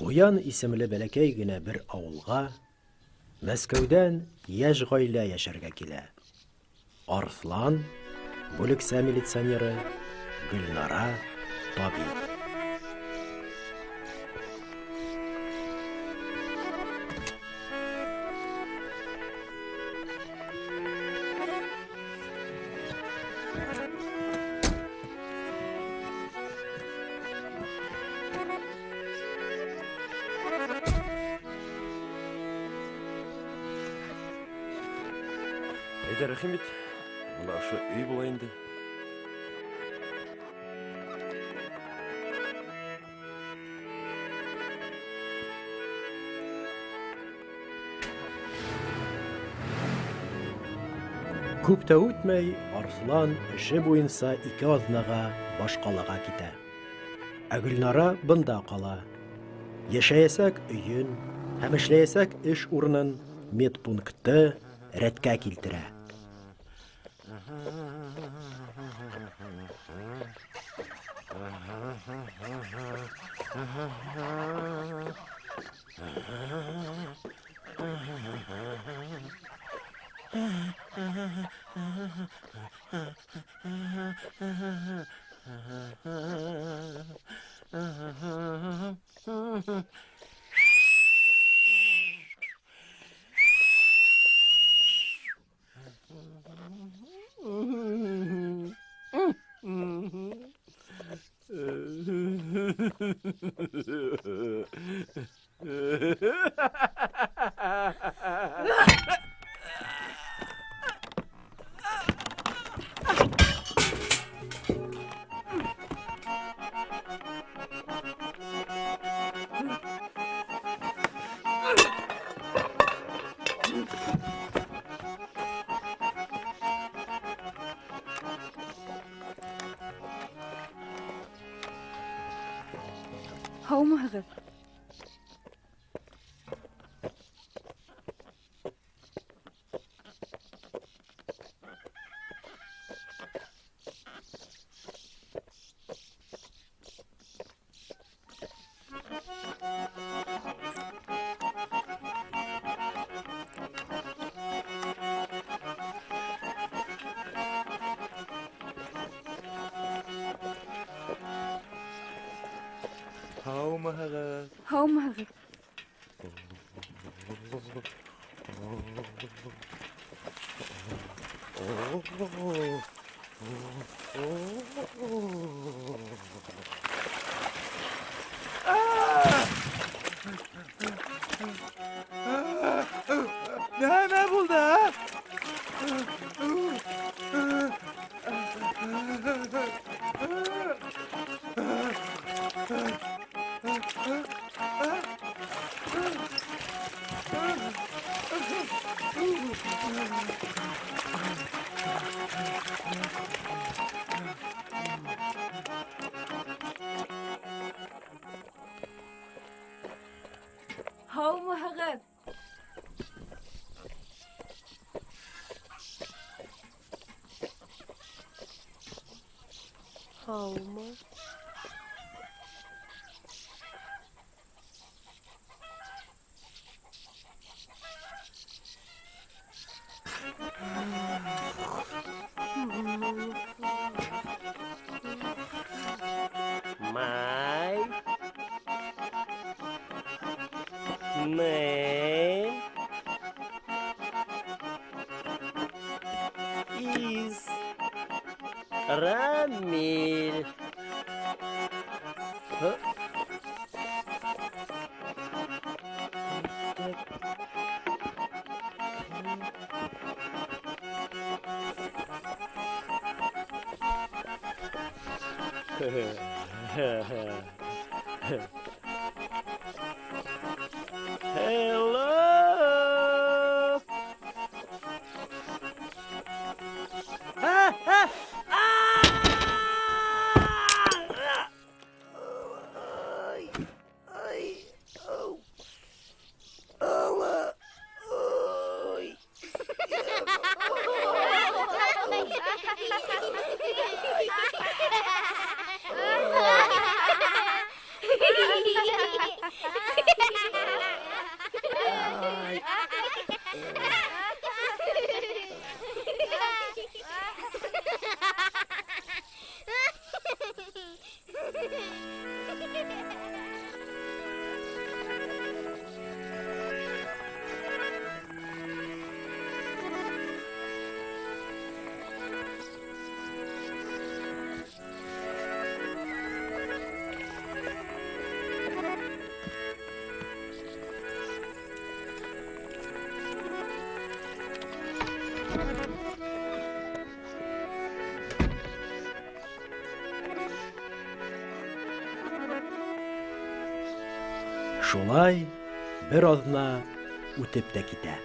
Куян исемле бәләкәй генә бер авылга Мәскәүдән яшь гаилә яшәргә килә. Арслан, бүлексә милиционеры, Гөлнара, табиб. Әйдә, рәхим ит. Монда ошо өй була инде. Күп тә үтмәй, Арслан эше буенча ике азнага башкалага китә. Ә Гөлнара бында кала. Яшәячәк өен һәм эшләячәк эш урынын медпункты рәткә килтерә. Һаумыһығыҙ? Һаумыһығыҙ? Һаумыһығыҙ? Нәмә булды, а? Һаумыһығыҙ? Һаумы? My name is Рамиль. Һы? Hello. Ah, ah, ah! Ay, ay, oh. Алла, ой. Шулай бер аҙна үтеп тә китә.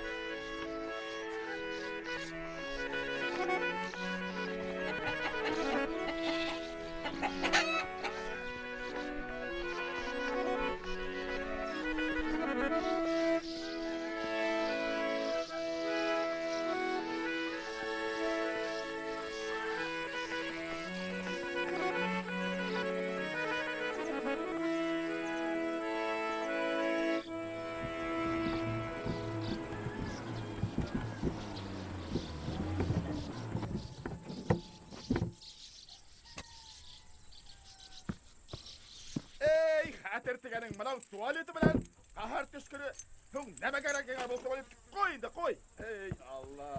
Эй, хәтер тигәнең мынау туалеты белән ҡәһәр төшкөрө. Һуң нәмә кәрәк һиңә был туалет? Ҡуй инде, ҡуй. Эй, Алла.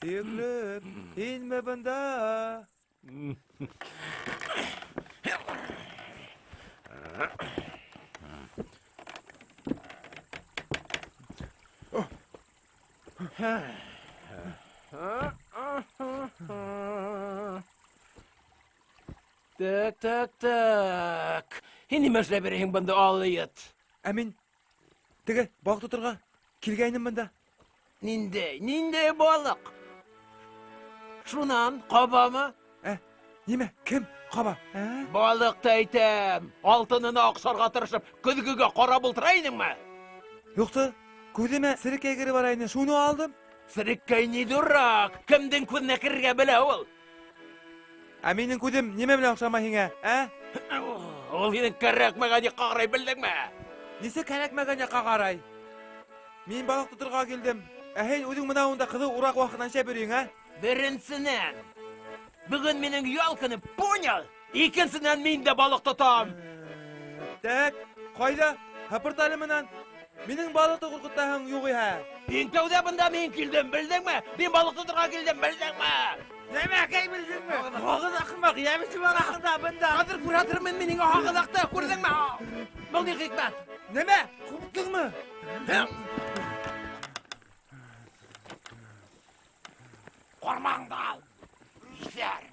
Һөйөклөм, һинме бында? Так, так, так. Һин нимә эшләп йөрөйһөң бында, алйот? Ә мин теге балыҡ тоторға килгәйнем бында. Ниндәй? Ниндәй балыҡ? Шунан ҡабамы? Ә, нимә? Кем ҡаба? Ә? Балыҡты әйтәм. Алтынына оҡшарға тырышып, көҙгөгә ҡарап ултыра инеңме? Юҡсы, күҙемә серекәй кереп бара ине, шуны алдым. Серекәй не дурак. Кемдең күҙенә керергә белә ул? Ә минең күҙем нимә белән оҡшамай һиңә, ә? Ул һинең кәрәкмәгән яҡҡа ҡарай, белдеңме? Нисек кәрәкмәгән яҡҡа ҡарай? Мин балыҡ тоторға килдем. Ә һин үҙең бына унда ҡыҙыу ураҡ ваҡытынан шәп йөрөйһөң, ә? Беренсенән, бөгөн минең ял көнө, понял? Икенсенән, мин дә балыҡ тотам. Так, ҡайҙа? Һыпырт әле менән. Минең балыҡты ҡурҡытаһың юғиһә. Иң тәүҙә бында мин килдем, белдеңме? Мин балыҡ тоторға килдем, белдеңме? Нәмәкәй, белдеңме? Һағыҙ ахмаҡ, йәмеше бараһың да бында. Хәҙер күрһәтермен мин һиңә һағыҙаҡты, күрҙеңме? Был ни хикмәт? Нәмә? Ҡурҡтыңмы? Ҡармағыңды ал, иҫәр.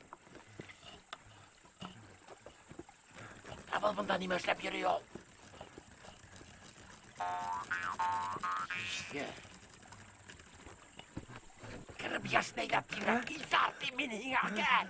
Ә был бында нимә эшләп йөрөй ул? Иҫәр. Кереп йәшнәйләп тиҙерәк, иҫәр тим мин һиңә, кел.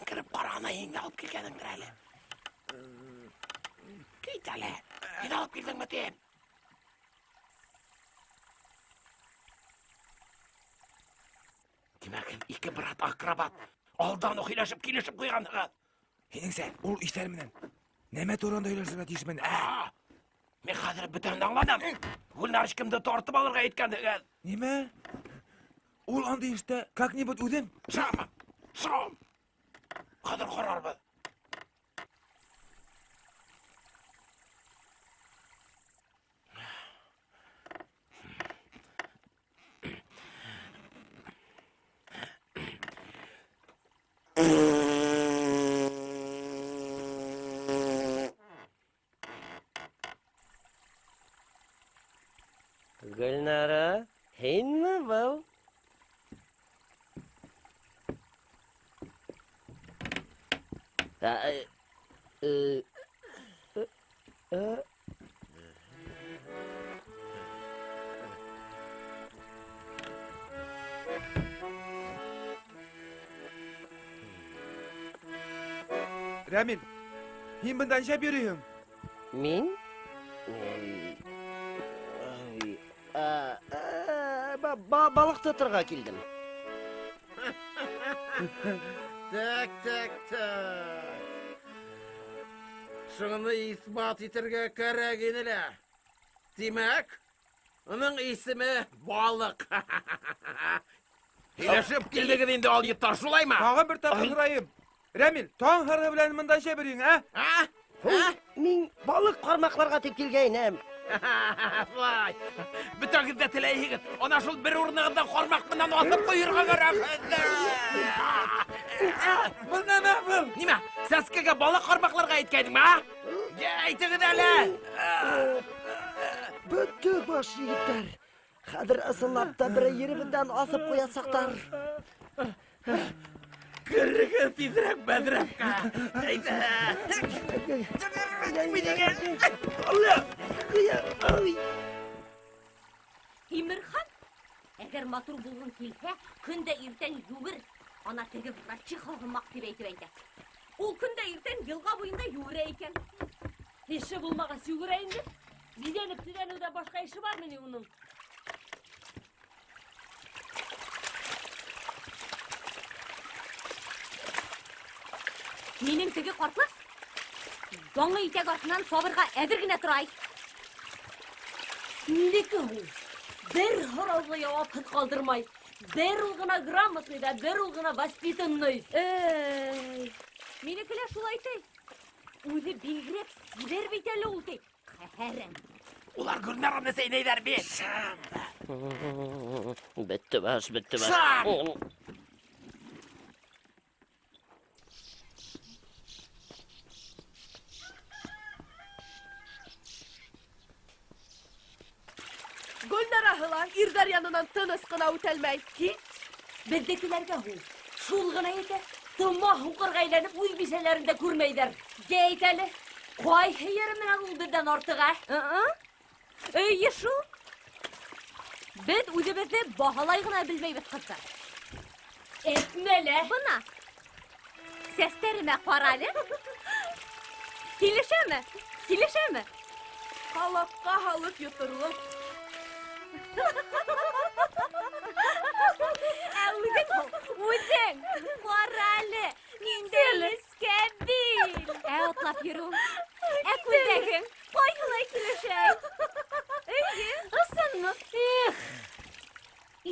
Кереп ҡарағына һин алып килгәнеңдер әле. Кит әле. Һин алып килдеңме тим? Тимәк, һеҙ ике брат акробат. Алдан уҡ һөйләшеп килешеп ҡуйғанһығыҙ. Һинеңсә, ул иҫәр менән нәмә тураһында һөйләшергә тейешмен, ә? Мин хәҙер бөтәһен дә аңланым. Гөлнарочкамды тартып алырға әйткәнһегеҙ. Нимә? Ул андай эштә как-нибудь үҙем. Сығамы? Сығам. Хәҙер ҡарарбыҙ. Гөлнара, һинме был? Рәмил, Һин бында нишләп йөрөйһөң? Мин? Балыҡ тоторға килдем. Так, так, так. Шуны иҫбат итергә кәрәк ине лә. Тимәк, уның исеме Балыҡ. Һөйләшеп килдегеҙ инде, алйоттар, шулаймы? Тағын бер тапҡыр һорайым. Рәмил, таң һарыһы белән бында нишләп йөрөйһөң, ә? А? А? Мин балыҡ ҡармаҡларға тип килгәйнем. Шулай. Бөтәгеҙ ҙә теләйһегеҙ. Ана шул бер урынығыҙҙа ҡармаҡ менән аҫып ҡуйырға кәрәк. Был нәмә был? Нимә? Сәскәгә балыҡ ҡармаҡларға әйткәйнеңме, а? Йә, әйтегеҙ әле. Бөттө баш, егеттәр. Хәҙер ысынлап та берәй еребеҙҙән аҫып ҡуясаҡтар. Керегеҙ тиҙерәк бәҙрәфкә. Әйҙә. Тимерхан, әгәр матур булғың килһә, көн дә иртән йүгер, ана теге врачиха һымаҡ тип әйтеп әйтә. Ул көн дә иртән йылға буйында йүгерә икән. Эше булмағас йүгерә инде. Биҙәнеп төҙәнеүҙән башҡа эше бармы ни уның? Минең теге ҡартлас яңы итәк артынан сабырға әҙер генә тора. Минеке ул. Бер һорауға яуапһыҙ ҡалдырмай. Бер ул ғына грамотный ҙа, бер ул ғына воспитанный. Эй, минеке лә шулай ти. Үҙе бигерәк сибәр бит әле ул ти. Ҡәһәрем. Улар Гөлнараны сәйнәйҙәр бит. Бөттө баш, бөттө баш. Шам! Гөлнараһы ла ирҙәр янынан тыныс ҡына үтәлмәй. Кит, беҙҙекеләргә һуң. Шул ғына етә. Тома һуҡырға әйләнеп үҙ бисәләрен дә күрмәйҙәр. Йә, әйт әле, ҡайһы ере менән ул беҙҙән артыҡ, ә? Эйе шул. Беҙ үҙебеҙҙе баһалай ғына белмәйбеҙ, ҡыҙҙар. Әйтмә лә. Бына, сәстәремә ҡара әле. Килешәме? Килешәме? Ҡалаҡҡа һалып йоторлоҡ. Ә үҙең һуң, үҙең. Ҡара әле, ниндәй нескә бил. Ә атлап йөрөү. Ә күлдәгең ҡайһылай килешә. Эйе. Ысынмы? Эх,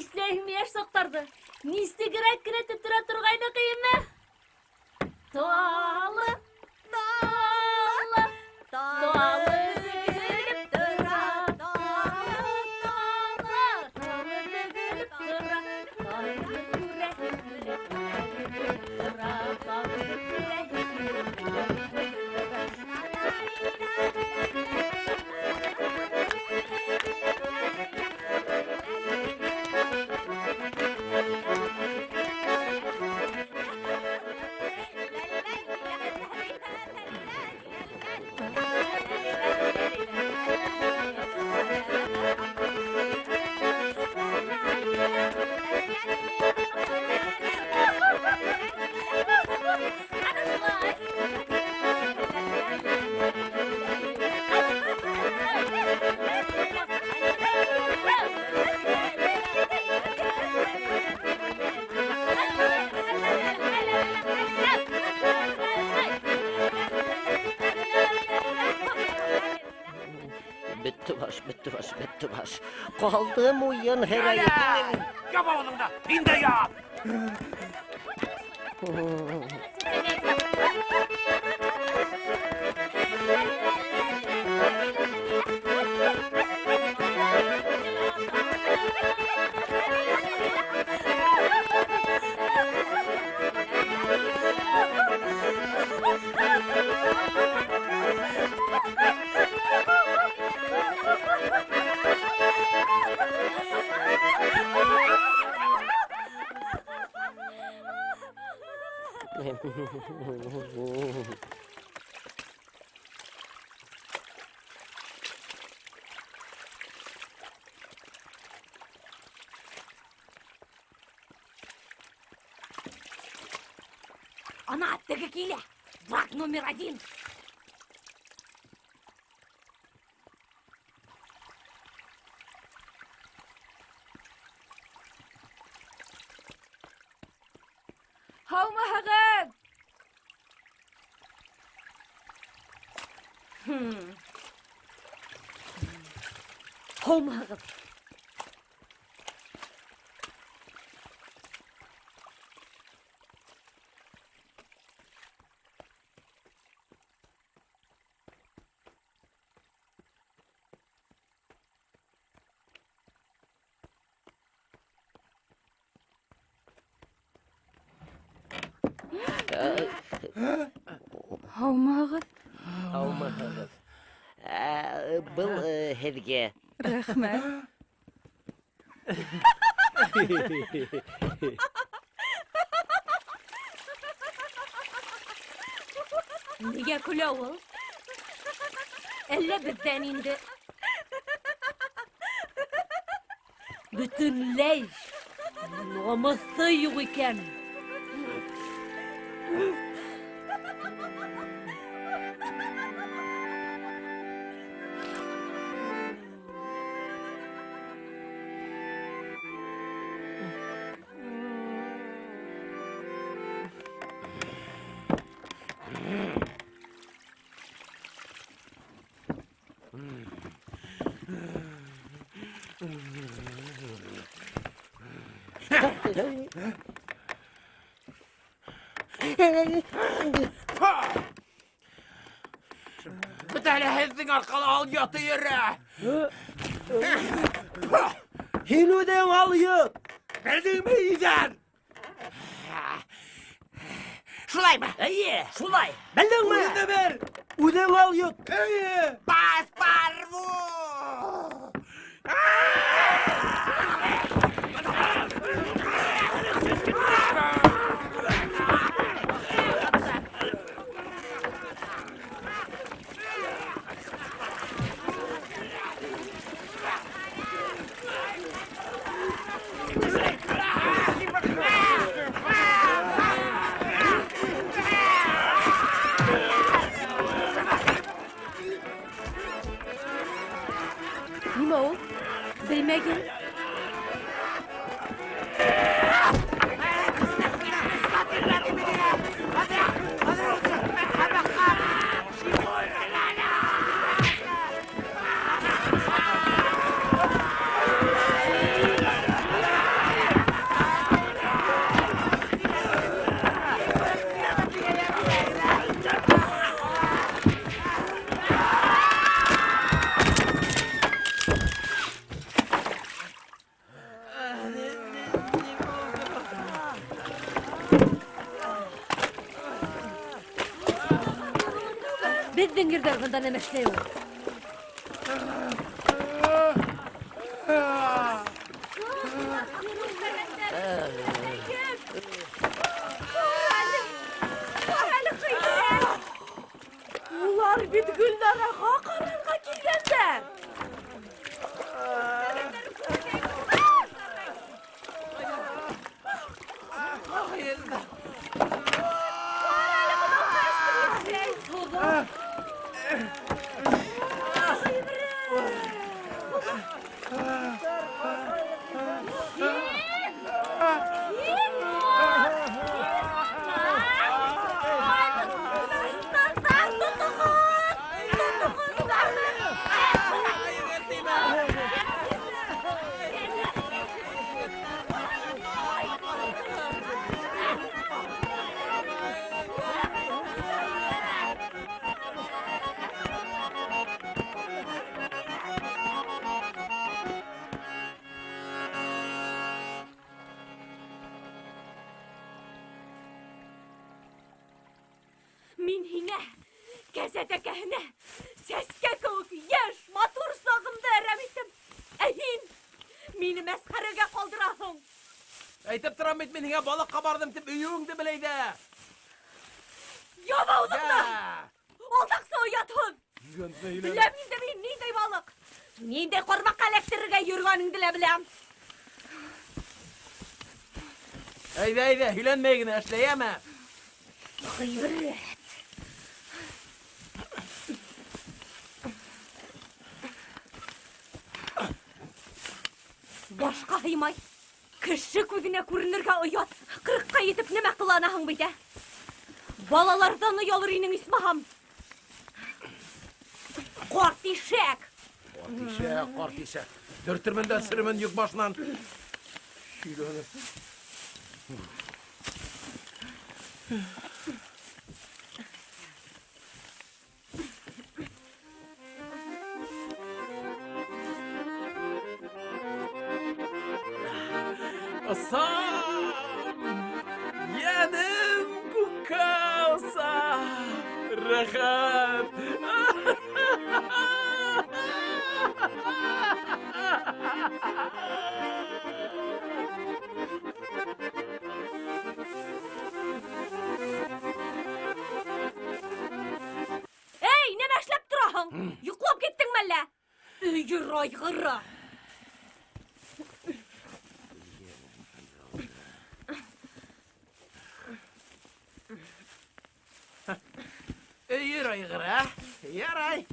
иҫләйһеңме йәш саҡтарҙы? Нисегерәк кенә теттерә торғайны ҡыйыма? Талы, талы, талы бөгөлөп тора, талы, талы, талы бөгөлөп тора, талы күрә көлөп тора, талы күрә көлөп тора. Бөттө баш, бөттө баш, бөттө баш. Ҡалды муйын һерәйе. Яп ауыҙыңды, һин дә яп. Ана, теге килә. Враг номер 1. Һаумыһығыҙ! Һаумыһығыҙ! Һаумыһығыҙ! Һаумыһығыҙ. Был һеҙгә. Рәхмәт. Нигә көлә ул? Әллә беҙҙән инде? Бөтөнләй намыҫы юҡ икән. Бөтә әле һеҙҙең арҡала алйоты йөрө. Һин үҙең алйот. Белдеңме, иҙән? Шулаймы? Эйе, шулай. Белдеңме? Үҙең дә бел. Үҙең алйот. Эйе. Бас порву! Нимә ул? Белмәгән. Беҙҙең ерҙәр бында нәмә эшләй ул? Улар бит Гөлнараға ҡарарға килгәндәр. Мин һиңә кәзә тәкәһенә сәскә кеүек йәш, матур сағымды әрәм иттем. Ә һин мине мәсхәрәгә ҡалдыраһың. Әйтеп торам бит, мин һиңә балыҡҡа барҙым тип өйөңдө беләйҙә. Яб ауыҙыңды! Алдаҡсы оятһыҙ! Беләм инде мин ниндәй балыҡ, ниндәй ҡармаҡҡа эләктерергә йөрөгәнеңде лә беләм. Әйҙә, әйҙә, һөйләнмәй генә эшләйәме? Ғибрәт. Башҡа һыймай. Кеше күҙенә күренергә оят. Ҡырҡҡа етеп нимә ҡыланаһың бит, ә? Балаларҙан оялыр инең исмаһам. Ҡарт ишәк! Ҡарт ишәк, ҡарт ишәк. Төртөрмөн дә серемен йөк башынан. Көйләнеп. Осам! Йәнем күккә оса! Рәхәт! Эй, нимә эшләп тораһың? Йоҡлап киттеңме әллә? Өйөр айғыры! Өйөр айғыры, ә? Ярай.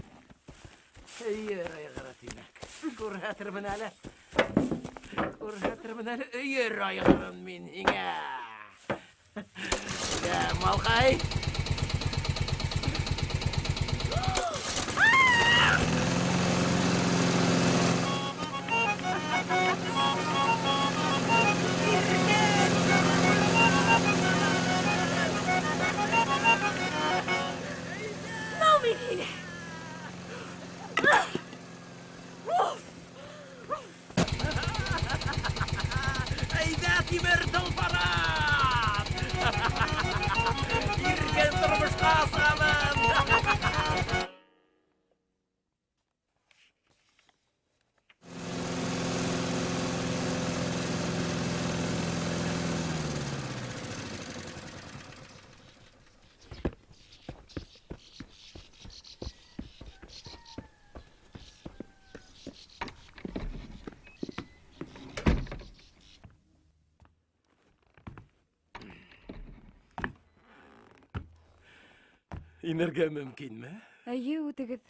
Өйөр айғыры, тимәк. Күрһәтермен әле. Күрһәтермен әле өйөр айғырын мин һиңә. Йә, малҡай. Бынау мин һине! Әйҙә, тимер толпарат! Иркен тормошҡа сығабыҙ! Инергә мөмкинме? Әйе, үтегеҙ.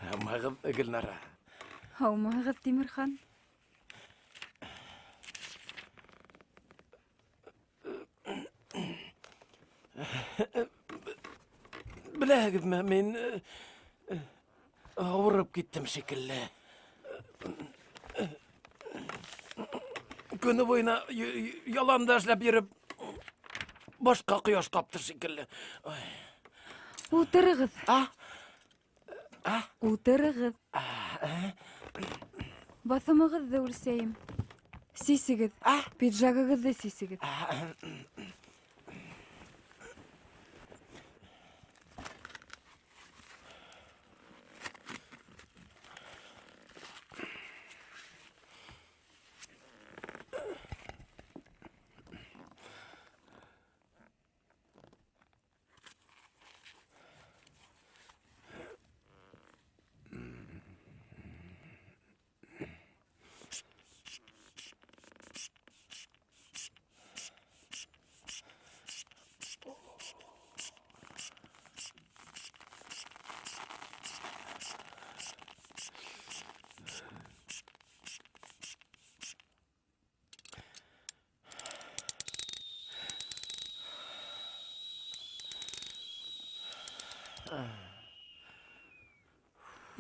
Һаумыһығыҙ, Гөлнара. Һаумыһығыҙ, Тимерхан. Беләһегеҙме, мин ауырып киттем шикелле. Көнө буйына яланда эшләп йөрөп, башҡа ҡояш ҡапты шикелле. Ой. Ултырығыҙ. А? А? Ултырығыҙ. А, ә? Баҫымығыҙҙы үлсәйем. Сисегеҙ. А? Пиджагығыҙҙы сисегеҙ. А,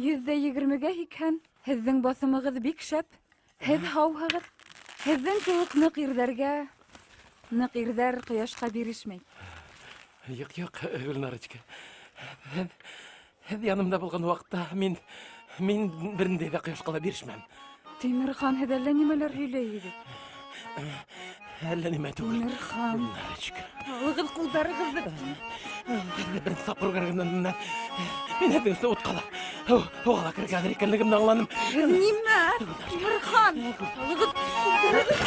Йөҙҙә егермегә һикһән. Һеҙҙең баҫымығыҙ бик шәп. Һеҙ һауһығыҙ. Һеҙҙең кеүек ныҡ ирҙәргә, ныҡ ирҙәр ҡояшҡа бирешмәй. Юҡ, юҡ, Гөлнарочка. Һеҙ янымда булған ваҡытта мин бер ниндәй ҙә ҡояшҡа ла бирешмәм. Тимерхан, һеҙ әллә нимәләр һөйләйһегеҙ? Әллә нимә түгел. Тимерхан. Гөлнарочка. Алығыҙ ҡулдарығыҙҙы. Һеҙҙе беренсе тапҡыр күргәндән мин һеҙҙең өҫтөнә утҡа ла, һыуға ла керергә әҙер икәнлегемде аңланым. Һеҙ нимә? Тимерхан, алығыҙ ҡулдарығыҙҙы.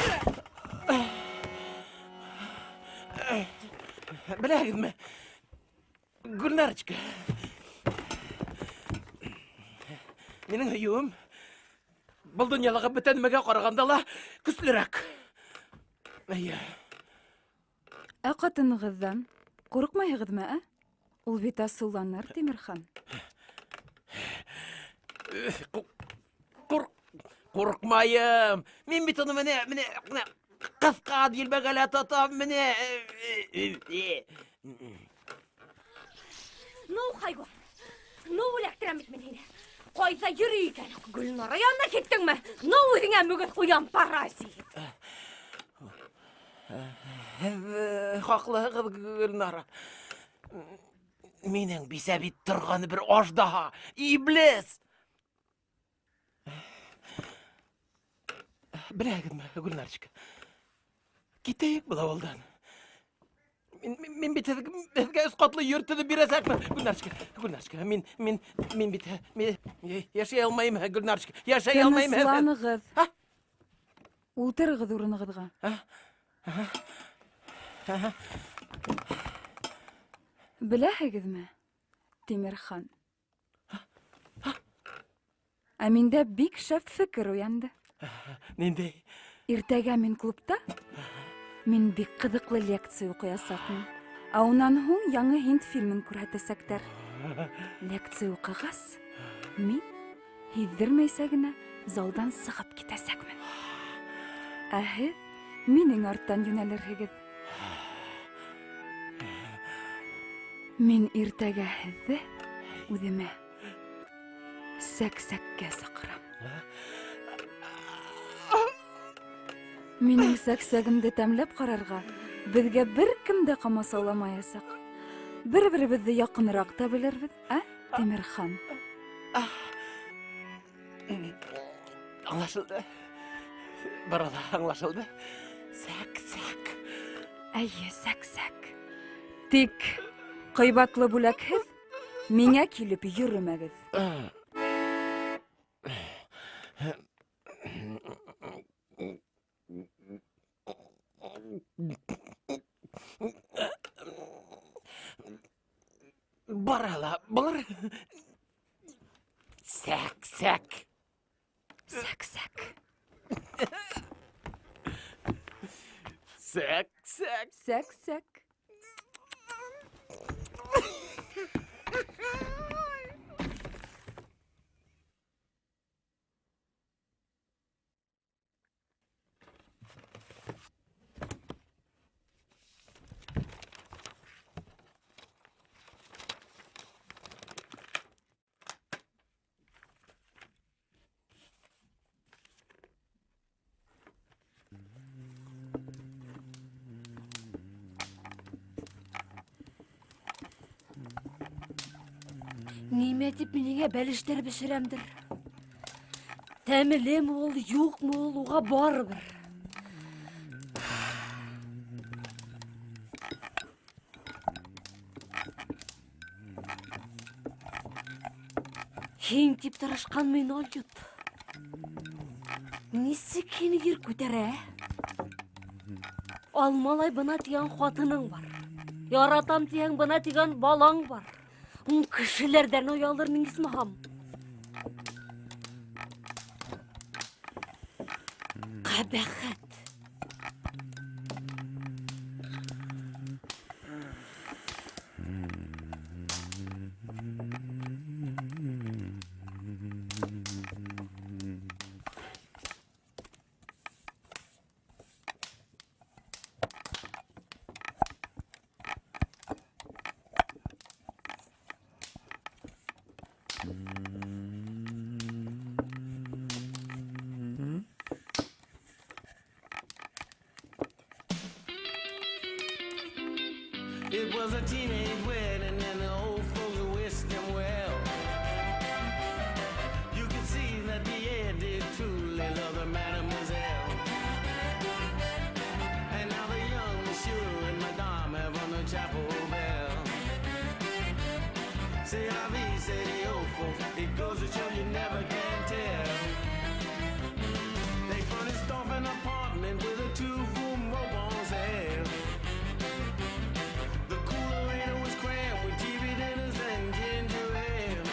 Беләһегеҙме? Гөлнарочка. Минең һөйөүем Был донъялағы бөтә нәмәгә ҡарағанда ла көслөрәк. Эйе. Ә ҡатынығыҙҙан ҡурҡмайһығыҙмы, ә? Ул бит асыуланыр, Тимерхан. Ҡурк, ҡурҡмайым. Мин бит уны менә, менә, менә ҡыҫҡан дилбегә лә тотам, менә. Ну, хайуан. Ну, эләктерәм бит мин һине. Ҡайҙа йөрөй икән? Гөлнара янына киттеңме? Ну, үҙеңә мөгөҙ ҡуям, паразит. Һеҙ хаҡлыһығыҙ, Гөлнара. Минең бисә бит торғаны бер аждаһа, иблис. Беләһегеҙме, Гөлнарочка? Китәйек был ауылдан. Мин, мин, мин бит һеҙ- һеҙгә өс ҡатлы йорт төҙөп бирәсәкмен. Гөлнарочка, Гөлнарочка, мин, мин, мин бит мин йәшәй алмайым, Гөлнарочка, йәшәй алмайым. Тынысланығыҙ. Ултырығыҙ урынығыҙға. Беләһегеҙме, Тимерхан? Ә миндә бик шәп фекер уянды. Ниндәй? Иртәгә мин клубта мин бик ҡыҙыҡлы лекция уҡыясаҡмын. Ә унан һуң яңы һинд фильмын күрһәтәсәктәр. Лекция уҡығас, мин һиҙҙермәйсә генә залдан сығып китәсәкмен. Ә һеҙ минең арттан йүнәлерһегеҙ. Мин иртәгә һеҙҙе үҙемә сәк-сәккә саҡырам. Минең сәк-сәгемде тәмләп ҡарарға беҙгә бер кем дә ҡамасауламаясаҡ. Бер-беребеҙҙе яҡыныраҡ та белербеҙ, ә, Тимерхан? Аңлашылды. Бары ла аңлашылды. Сәк-сәк. Әйе, сәк-сәк. Тик ҡыйбатлы бүләкһеҙ миңә килеп йөрөмәгеҙ. Бара ла булыр. Сәк-сәк. Сәк-сәк. Сәк-сәк. Сәк-сәк. Нимә тип мин һиңә бәлештәр бешерәмдер? Тәмлеме ул, юҡмы ул, уға барыбер. Һин тип тырышҡан мин алйот. Нисек һине ер күтәрә? Алмалай бына тигән ҡатының бар. Яратам тиһәң бына тигән балаң бар. Ун кешеләрҙән оялыр мин исмаһам. Ҡәбәхәт. It was a teenage wedding and the old folks wished them well. You could see that the air did truly love the mademoiselle. And now the young monsieur and madame have rung the chapel bell. C'est la vie, say the old folks. It goes to show you never can tell. They furnished off an apartment with a two-room rope on sale. The coolerator was crammed with TV dinners and ginger ale.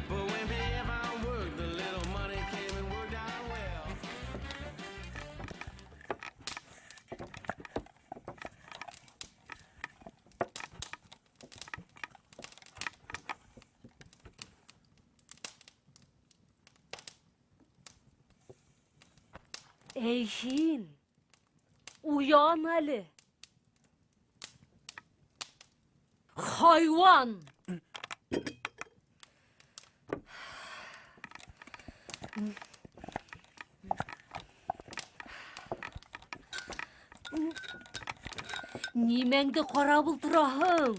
But when Pierre found work, the little money Эй, һин! Уян әле! Хайуан! Нимәңде ҡарап ултыраһың?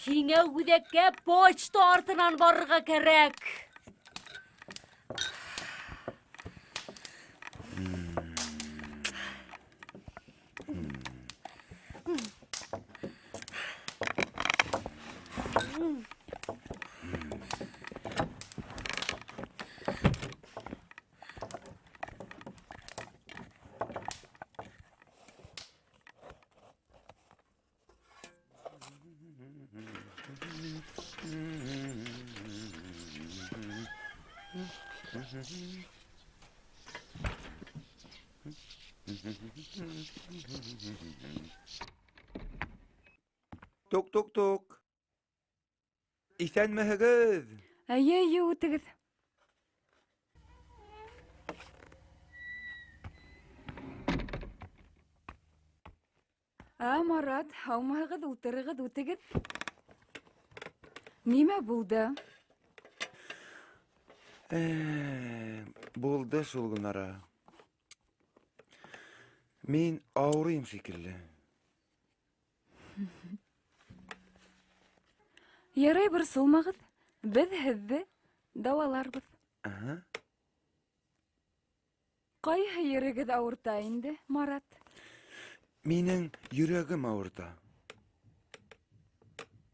Һиңә үҙәккә почта артынан барырға кәрәк. Тук-тук-тук. Иҫәнмеһегеҙ? Әйе, әйе, үтегеҙ. Ә, Марат, һаумыһығыҙ, ултырығыҙ, үтегеҙ. Нимә булды? Э, булды шул, Гөлнара. Мин ауырыйым шикелле. Ярай, борсолмағыҙ. Беҙ һеҙҙе дауаларбыҙ. Ага. Ҡайһы ерегеҙ ауырта инде, Марат? Минең йөрәгем ауырта.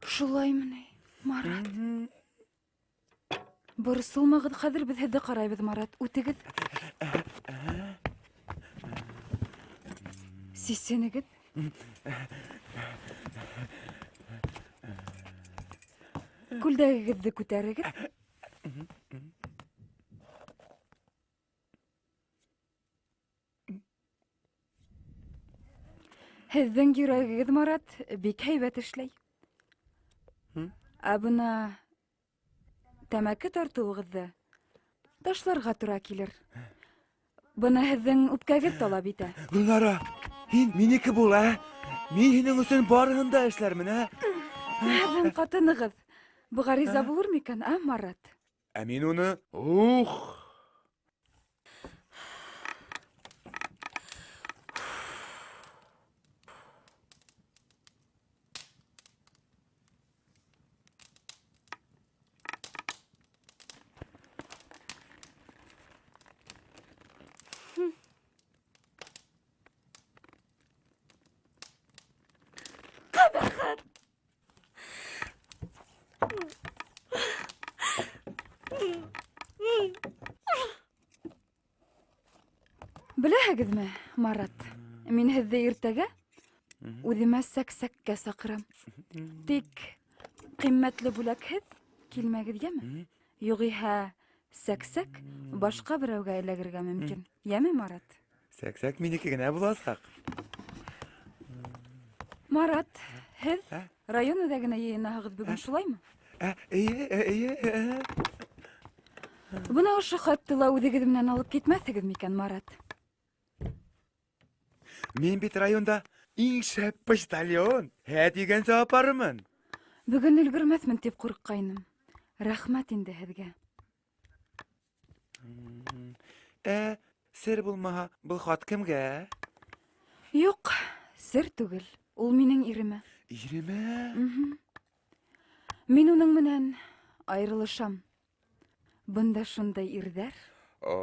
Шулаймы ни, Марат? Борсолмағыҙ, хәҙер беҙ һеҙҙе ҡарайбыҙ, Марат. Үтегеҙ. Сисенегеҙ. Күлдәгегеҙҙе күтәрегеҙ. Һеҙҙең йөрәгегеҙ, Марат, бик һәйбәт эшләй. Ә бына тәмәке тартыуығыҙҙы ташларға тура килер. Быны һеҙҙең үпкәгеҙ талап итә. Гөлнара, һин минеке бул, ә? Мин һинең өсөн барыһын да эшләрмен, ә? Һеҙҙең ҡатынығыҙ быға риза булыр микән, ә, Марат? Ә мин уны, ух! Ҡәбәхәт! Беләһегеҙме, Марат, мин һеҙҙе иртәгә үҙемә сәк-сәккә саҡырам. Тик ҡиммәтле бүләкһеҙ килмәгеҙ, йәме? Юғиһә сәк-сәк башҡа берәүгә эләгергә мөмкин. Йәме, Марат? Сәк-сәк минеке генә буласаҡ. Марат, һеҙ район үҙәгенә йыйынаһығыҙ бөгөн, шулаймы? Ә, эйе, эйе, э. Бына ошо хатты ла үҙегеҙ менән алып китмәҫһегеҙ микән, Марат? Мин бит районда иң шәп почтальон. Һә дигәнсә апарырмын. Бөгөн өлгөрмәҫмен тип ҡурҡҡайным. Рәхмәт инде һеҙгә. Ә, сер булмаһа, был хат кемгә? Юҡ, сер түгел. Ул минең иремә. Иремә? Мин уның менән айырылышам. Бында шундай ирҙәр. О,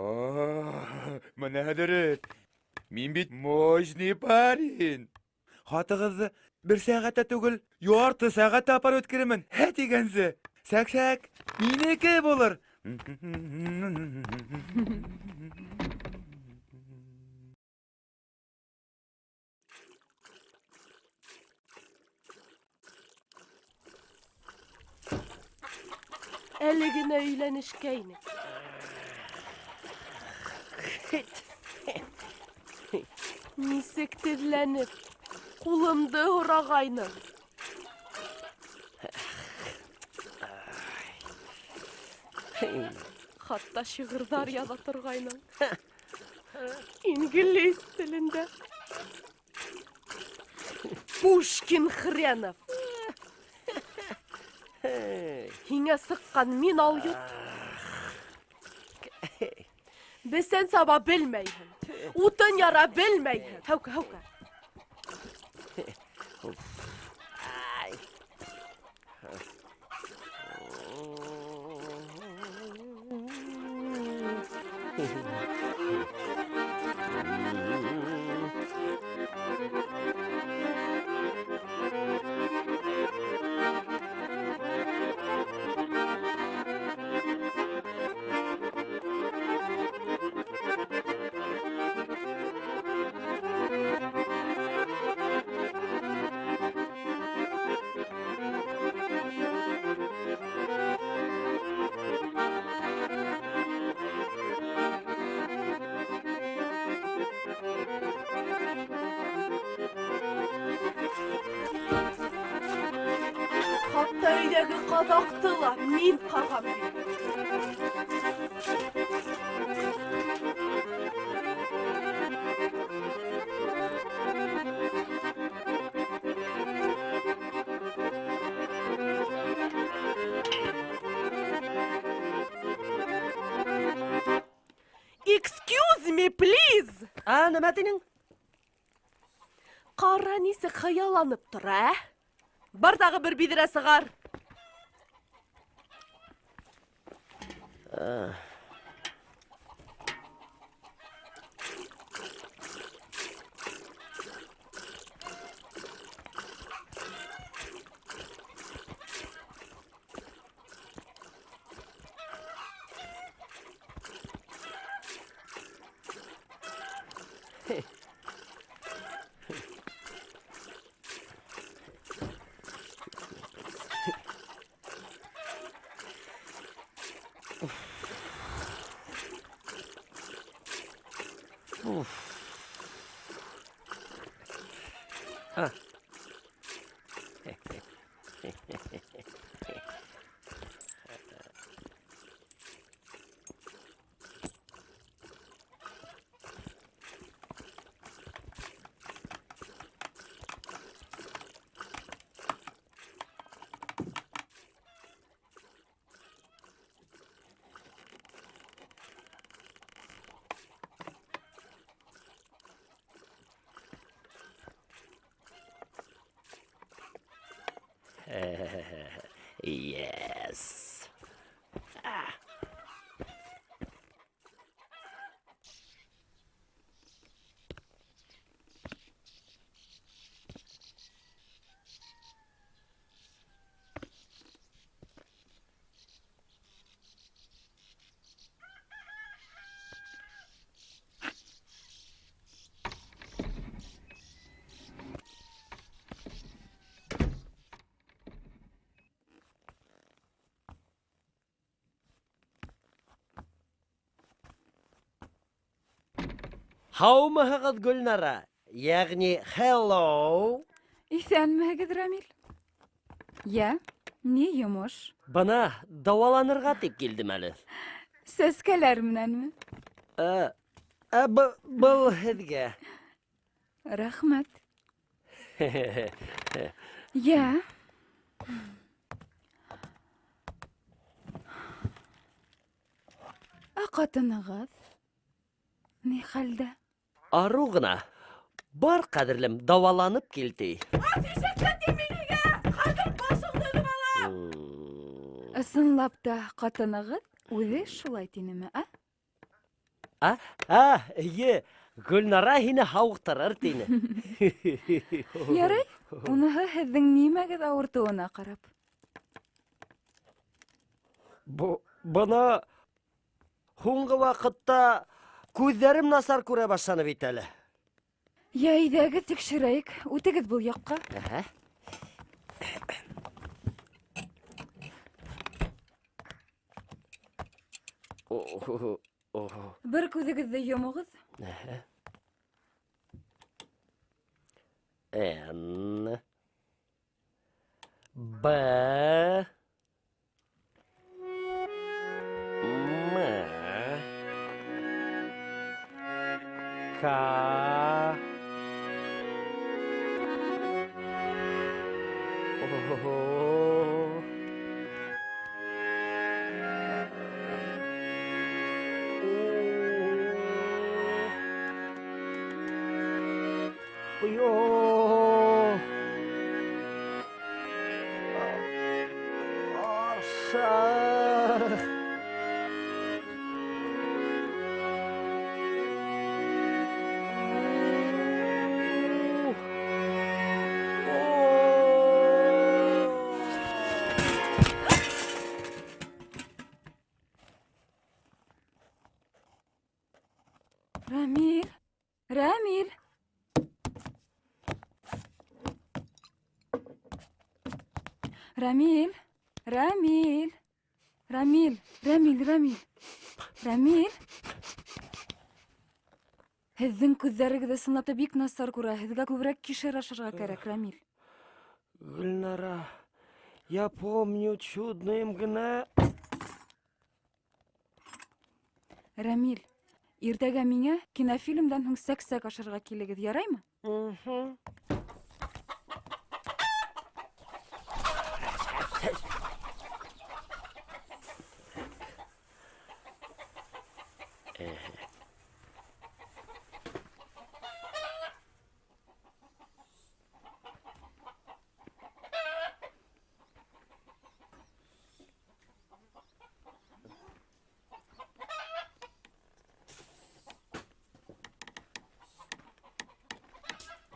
мына дөрөҫ. Мин бит мощный парень. Хатығыҙҙы бер сәғәт тә түгел, ярты сәғәт тә апарып үткәрермен. Һә тигәнсе. Сәк-сәк, минеке булыр. Әле генә өйләнешкәйнек. Нисек теҙләнеп, ҡулымды һорағайның. Хатта шиғырҙар яҙа торғайның. Инглиз телендә. Пушкин хренов. Һиңә сыҡҡан мин алйот. Бесән саба белмәйһең. Утын яра белмәйһең. Һәүкә, һәүкә. Хатта өйҙәге ҡаҙаҡты ла мин ҡағам бит. Excuse me, please. А, нимә тинең? Ҡара нисек хыялланып тора, ә? Бар тағы бер биҙрә сығар. Yes. Һаумыһығыҙ, Гөлнара? Йәғни hello. Иҫәнмеһегеҙ, Рамил. Йә, ни йомош? Бына дауаланырға тип килдем әле. Сәскәләр менәнме? Был һеҙгә. Рәхмәт. Йә. Ә ҡатынығыҙ ни хәлдә? Арыу ғына. Бар, ҡәҙерлем, дауаланып кил, ти. Ас ишекте тим мин һиңә! Хәҙер башыңды өҙөп алам! Ысынлап та ҡатынығыҙ үҙе шулай тинеме, ә? А, эйе, Гөлнара һине һауыҡтырыр тине. Ярай, уныһы һеҙҙең нимәгеҙ ауыртыуына ҡарап. Бына һуңғы ваҡытта күҙҙәрем насар күрә башланы бит әле. Йә, әйҙәгеҙ тикшерәйек. Үтегеҙ был яҡҡа. Бер күҙегеҙҙе йомоғоҙ. Н. Б. М. К. О. У. Йо. Аша. Рамил, Рамил. Рамил, Рамил, Рамил, Рамил, Рамил, Рамил. Һеҙҙең күҙҙәрегеҙ ысынлап та бик насар күрә. Һеҙгә күберәк кишер ашарға кәрәк, Рамил. Гөлнара, я помню чудное мгна... Рамил, иртәгә миңә кинофильмдан һуң сәк-сәк ашарға килегеҙ, яраймы? Угу.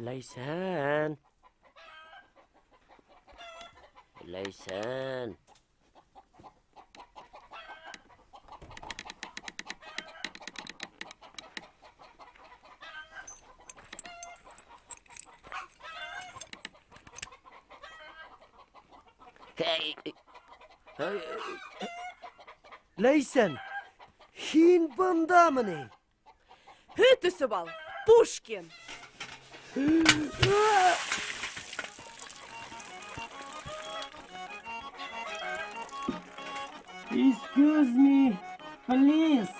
Ләйсән. Ләйсән. Ләйсән, һин бындамы ни? Һөт эсеп ал, Пушкин. Excuse me, please.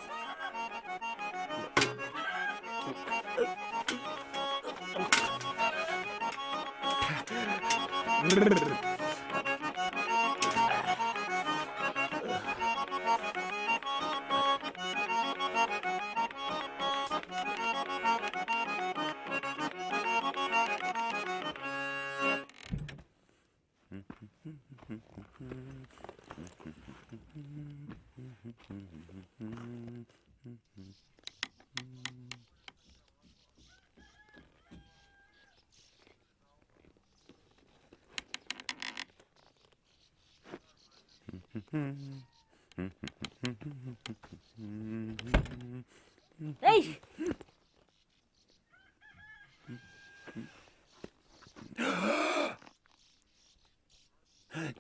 Эй!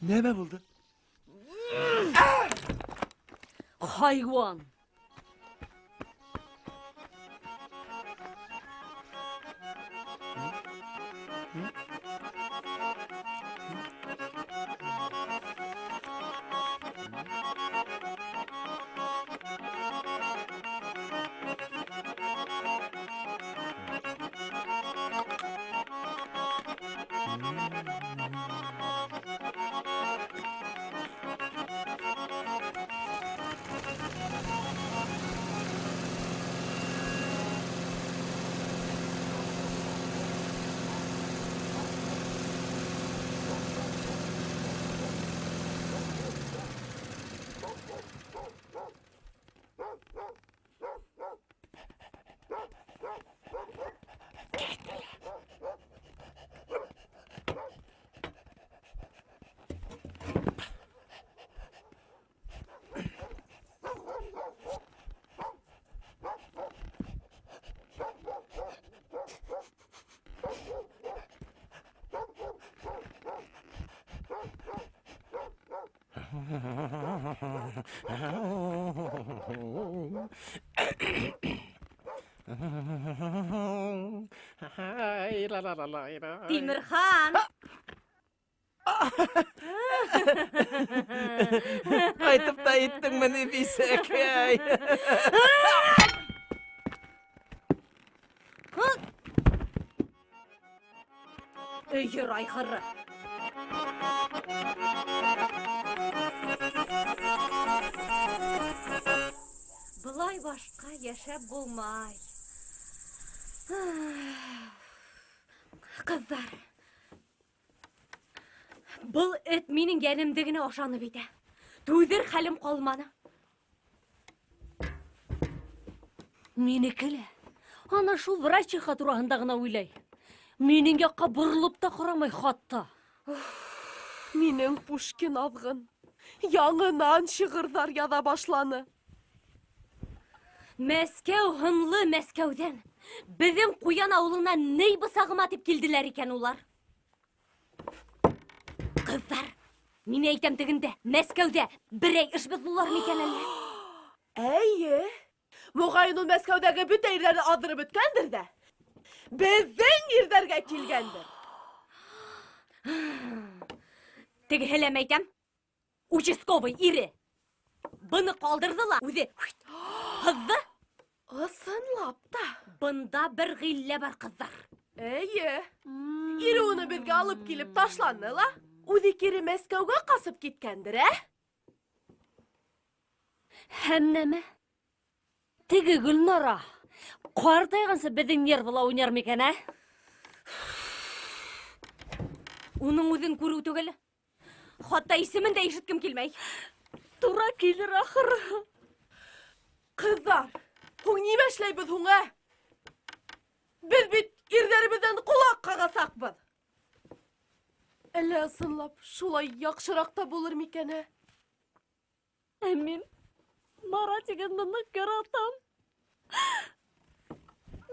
Нәмә булды? Хайуан! Тимерхан! Ҡайтып та еттеңме ни, бисәкәй? Өйөр айғыры. Былай башҡа йәшәп булмай. Ҡыҙҙар, был эт минең йәнемде генә ашанып итә. Түҙер хәлем ҡалманы. Минеке лә. Ана шул врачиха тураһында ғына уйлай. Минең яҡҡа боролоп та ҡарамай хатта. Минең Пушкин аҙғын яңынан шиғырҙар яҙа башланы. Мәскәү һынлы Мәскәүҙән беҙҙең Ҡуян ауылына ней бысағыма тип килделәр икән улар. Ҡыҙҙар, мин әйтәм тегендә, Мәскәүҙә берәй эш боҙҙолар микән әллә? Эйе. Моғайын ул Мәскәүҙәге бөтә ирҙәрҙе аҙҙырып бөткәндер ҙә, беҙҙең ирҙәргә килгәндер. Тегеһе лә әйтәм, участковый ире. Быны ҡалдырҙы ла, үҙе һыҙҙы. Ысынлап та. Бында бер ғиллә бар, ҡыҙҙар. Эйе. Ире уны беҙгә алып килеп ташланы ла, үҙе кире Мәскәүгә ҡасып киткәндер, ә? Һәм нәмә? Теге Гөлнара ҡартайғансы беҙҙең нервыла уйнар микән, ә? Уның үҙен күреү түгел, хатта исемен дә ишеткем килмәй. Тура килер ахыры. Ҡыҙҙар, һуң нимә эшләйбеҙ һуң, ә? Беҙ бит ирҙәребеҙҙән ҡолаҡ ҡағасаҡбыҙ. Әллә ысынлап шулай яҡшыраҡ та булыр микән, ә? Ә мин Мара тигәнде ныҡ яратам.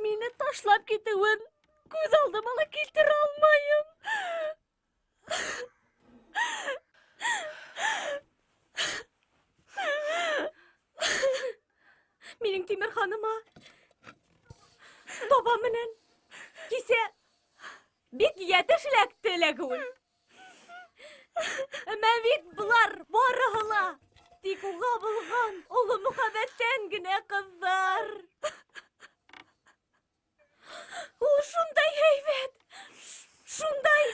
Мине ташлап китеүен күҙ алдыма ла килтерә алмайым. Минең Тимерханыма таба менән кисә бик йәтеш эләкте эләгеүен. Әммә бит былар барыһы ла тик уға булған оло мөхәббәттән генә, ҡыҙҙар. Ул шундай һәйбәт, шундай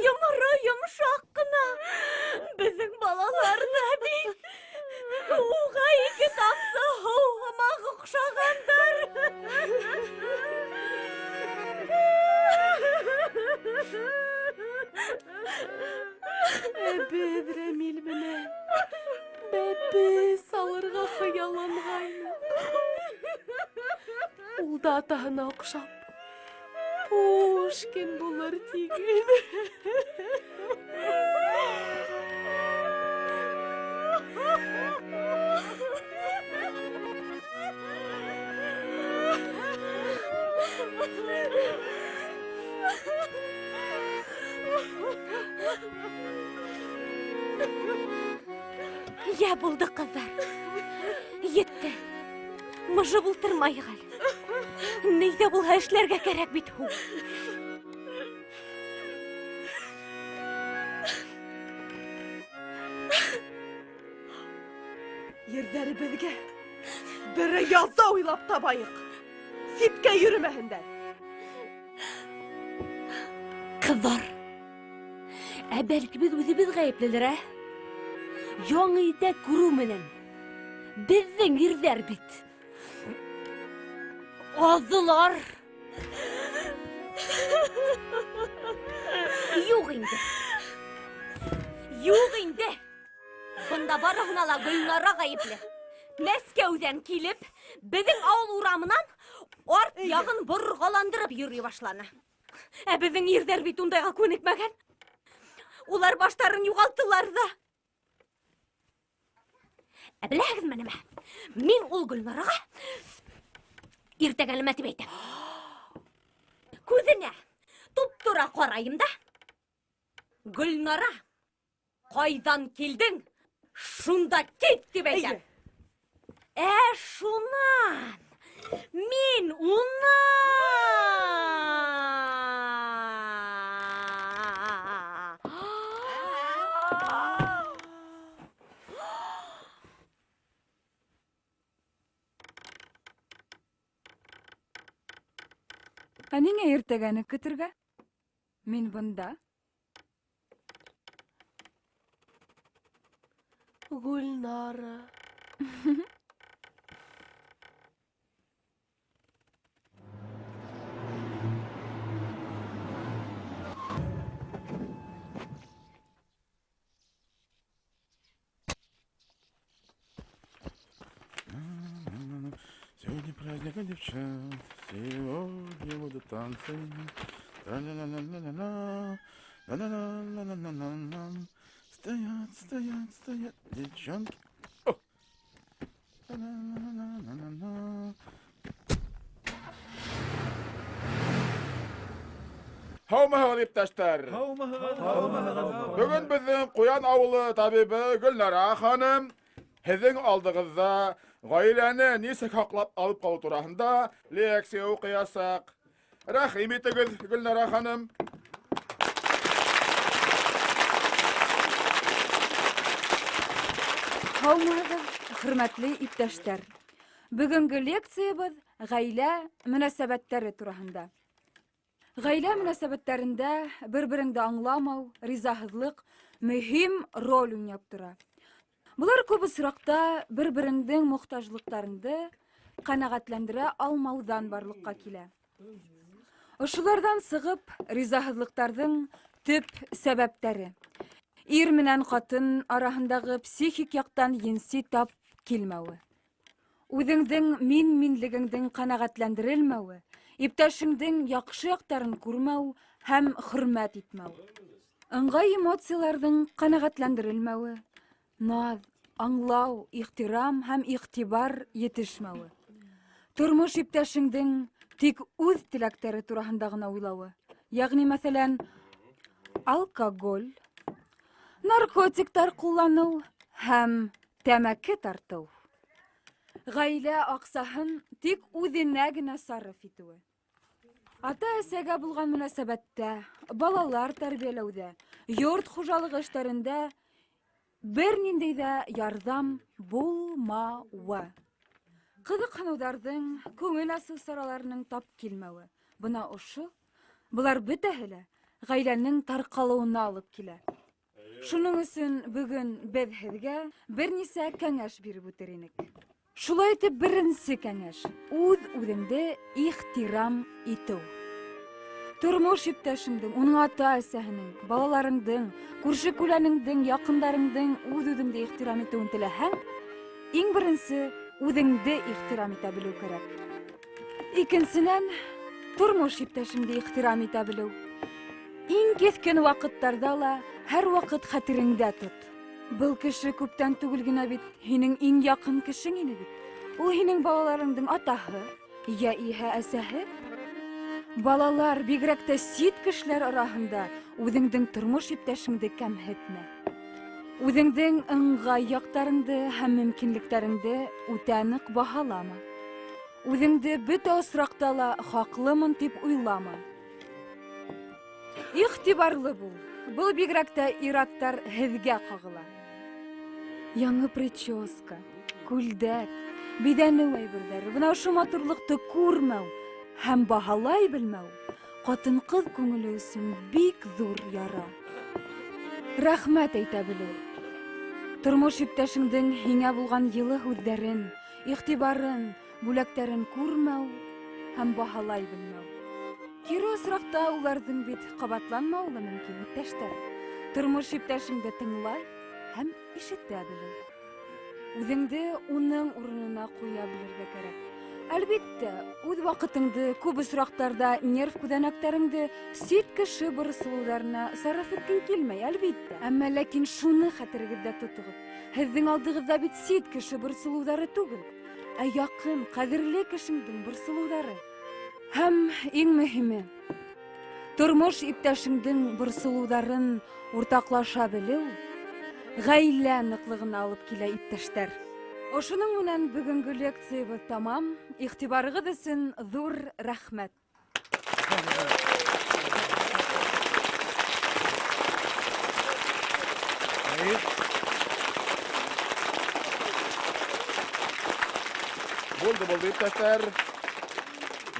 йоморо, йомшаҡ ҡына. Беҙҙең балалар ҙа бит уға ике тамсы һыу һымаҡ оҡшағандар. Ә беҙ Рәмил менән бәпе салырға хыялланғайныҡ. Ул да атаһына оҡшап Пушкин булыр тигән. Йә булды, ҡыҙҙар. Етте. Мыжып ултырмайыҡ әле. Ни ҙә булһа эшләргә кәрәк бит һуң. Ерҙәребеҙгә берәй яза уйлап табайыҡ. Ситкә йөрөмәһендәр. Ҡыҙҙар, ә бәлки беҙ үҙебеҙ ғәйеплелер, ә? Яңы итәк күреү менән беҙҙең ирҙәр бит аҙҙылар. Юҡ инде. Юҡ инде. Бында барыһына ла Гөлнара ғәйепле. Мәскәүҙән килеп, беҙҙең ауыл урамынан арт яғын борғаландырып йөрөй башланы. Ә беҙҙең ирҙәр бит ундайға күнекмәгән. Улар баштарын юғалттылар ҙа. Ә беләһегеҙме нимә? Мин ул Гөлнараға иртәгә нимә тип әйтәм? Күҙенә туп-тура ҡарайым да. Гөлнара, ҡайҙан килдең? Шунда кит тип әйтәм. Ә шунан мин уны Ә ниңә иртәгәне көтөргә? Мин бында. Гөлнара. Сегодня праздник у девчат, сегодня будут танцы. Ла-ла-ла-ла-ла-ла, ла-ла-ла-ла-ла-ла-ла. Стоят, стоят, стоят девчонки. О! Ла-ла-ла-ла-ла-ла. Һаумыһығыҙ, иптәштәр! Һаумыһығыҙ, һаумыһығыҙ. Бөгөн беҙҙең Ҡуян ауылы табибы Гөлнара ханым һеҙҙең алдығыҙҙа ғаиләне нисек һаҡлап алып ҡалыу тураһында лекция уҡыясаҡ. Рәхим итегеҙ, Гөлнара ханым. Һаумыһығыҙ, хөрмәтле иптәштәр. Бөгөнгө лекциябыҙ ғаилә мөнәсәбәттәре тураһында. Ғаилә мөнәсәбәттәрендә бер-береңде аңламау, ризаһыҙлыҡ мөһим роль уйнап тора. Былар күп осраҡта бер-береңдең мохтажлыҡтарыңды ҡәнәғәтләндерә алмауҙан барлыҡҡа килә. Ошоларҙан сығып, ризаһыҙлыҡтарҙың төп сәбәптәре. Ир менән ҡатын араһындағы психик яҡтан енси тап килмәүе. Үҙеңдең мин-минлегеңдең ҡәнәғәтләндерелмәүе, иптәшеңдең яҡшы яҡтарын күрмәү һәм хөрмәт итмәү. Ыңғай эмоцияларҙың ҡәнәғәтләндерелмәүе, наҙ, аңлау, ихтирам һәм иғтибар етешмәүе. Тормош иптәшеңдең тик үҙ теләктәре тураһында ғына уйлауы. Йәғни, мәҫәлән, алкоголь, наркотиктар ҡулланыу һәм тәмәке тартыу. Ғаилә аҡсаһын тик үҙенә генә сарыф итеүе. Ата-әсәгә булған мөнәсәбәттә, балалар тәрбиәләүҙә, йорт хужалығы эштәрендә бер ниндәй ҙә ярҙам булмауы. Ҡыҙыҡһыныуҙарҙың, күңел асыу сараларының тап килмәүе. Бына ошо, былар бөтәһе лә ғаиләнең тарҡалыуына алып килә. Шуның өсөн бөгөн беҙ һеҙгә бер нисә кәңәш биреп үтер инек. Шулай итеп, беренсе кәңәш үҙ-үҙеңде ихтирам итеү. Тормош иптәшеңдең, уның ата-әсәһенең, балаларыңдың, күрше-күләнеңдең, яҡындарыңдың үҙ-үҙеңде ихтирам итеүен теләһәң, иң беренсе үҙеңде ихтирам итә белеү кәрәк. Икенсенән, тормош иптәшеңде ихтирам итә белеү. Иң киҫкен ваҡыттарҙа ла һәр ваҡыт хәтереңдә тот. Был кеше күптән түгел генә бит һинең иң яҡын кешең ине бит. Ул һинең балаларыңдың атаһы, йә иһә әсәһе. Балалар, бигерәк тә сит кешеләр араһында үҙеңдең тормош иптәшеңде кәмһетмә. Үҙеңдең ыңғай яҡтарыңды һәм мөмкинлектәреңде үтә ныҡ баһалама. Үҙеңде бөтә осраҡта ла хаҡлымын тип уйлама. Иғтибарлы бул. Был бигерәк тә ир-аттар һеҙгә ҡағыла. Яңы прическа, күлдәк, биҙәнеү әйберҙәре, бына ошо матурлыҡты күрмәү һәм баһалай белмәү ҡатын-ҡыҙ күңеле өсөн бик ҙур яра. Рәхмәт әйтә белеү. Тормош иптәшеңдең һиңә булған йылы һүҙҙәрен, иғтибарын, бүләктәрен күрмәү һәм баһалай белмәү. Кире осраҡта уларҙың бит ҡабатланмауы ла мөмкин, иптәштәр. Тормош иптәшеңде тыңлай һәм ишетә белеү. Үҙеңде уның урынына ҡуя белергә кәрәк. Әлбиттә, үҙ ваҡытыңды күп осраҡтарҙа нерв күҙәнәктәреңде сит кеше борсолоуҙарына сарыф иткең килмәй, әлбиттә. Әммә ләкин шуны хәтерегеҙҙә тотоғоҙ. Һеҙҙең алдығыҙҙа бит сит кеше борсолоуҙары түгел, ә яҡын, ҡәҙерле кешеңдең борсолоуҙары. Һәм иң мөһиме, тормош иптәшеңдең борсолоуҙарын уртаҡлаша белеү ғаилә ныҡлығына алып килә, иптәштәр. Ошоноң менән бөгөнгө лекциябыҙ тамам. Иғтибарығыҙ өсөн ҙур рәхмәт. Булды, булды, иптәштәр.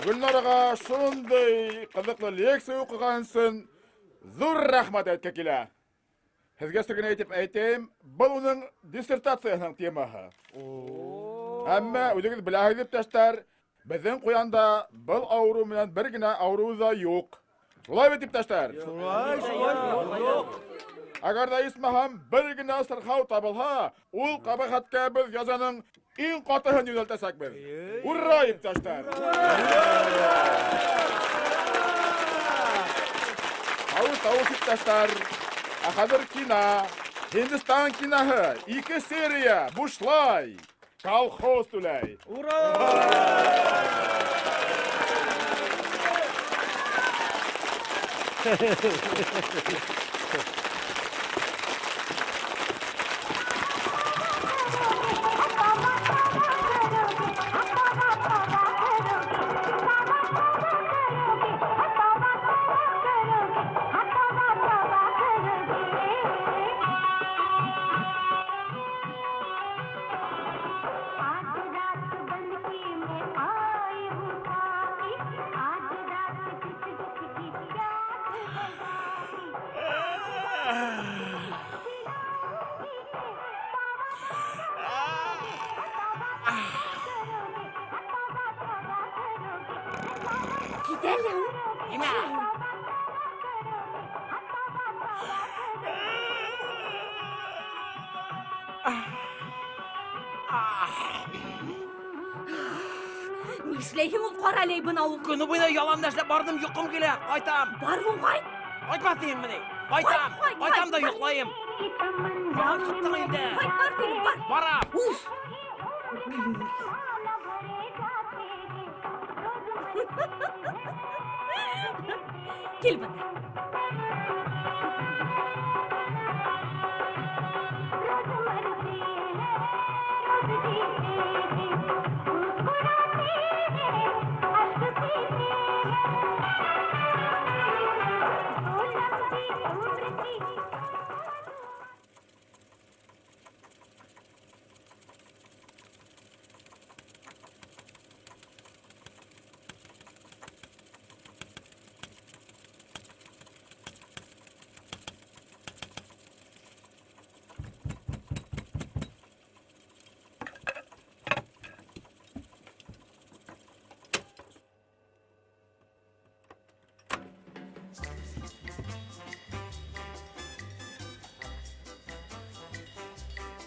Гөлнараға шундай ҡыҙыҡлы лекция уҡыған өсөн Ҙур рәхмәт әйтке килә. Һеҙгә сер генә итеп әйтәйем, был уның диссертацияһының темаһы. Әммә үҙегеҙ беләһегеҙ, иптәштәр, беҙҙең ҡуянда был ауырыу менән бер генә ауырыу ҙа юҡ. Шулай бит, иптәштәр? Шулай, шулай, юҡ. Әгәр ҙә исмаһам бер генә сырхау табылһа, ул ҡәбәхәткә беҙ язаның иң ҡатыһын йүнәлтәсәкбеҙ. Ура, иптәштәр! Тауыш, тауыш, иптәштәр! Ә хәҙер кино. Һиндстан киноһы, 2 серия, бушлай. Колхоз түләй. Ура! Нишләйһең ул ҡара әле бына ул? Көнө буйына яланда эшләп барҙым, йоҡом килә. Ҡайтам. Бар һуң, ҡайт. Ҡайтмаҫ тием мени. Ҡайтам. Ҡайт, ҡайт, Ҡайтам да ҡайт. йоҡлайым. Ҡыттың инде. Ҡайт, бар тинем, бар. Барам. Уф. Кил бында.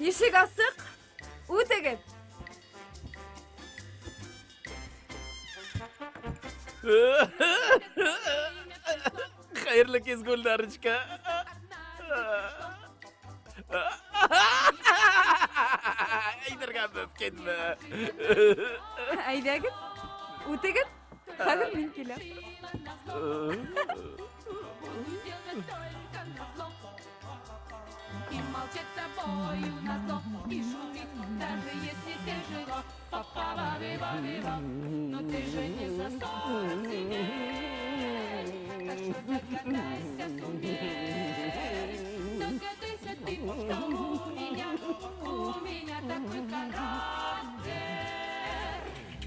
Ишек асыҡ, үтегеҙ. Хәйерле кис, Гөлнарочка. Әйтергә мөмкинме? Әйҙәгеҙ, үтегеҙ. Хәҙер мин киләм. И молчать с тобою назло, и шутить, даже если тяжело. Па-па-ба-би-ба-би-ба. Но ты же не за 40 земель. Так что догадайся, сумей. Догадайся ты, что у меня такой характер.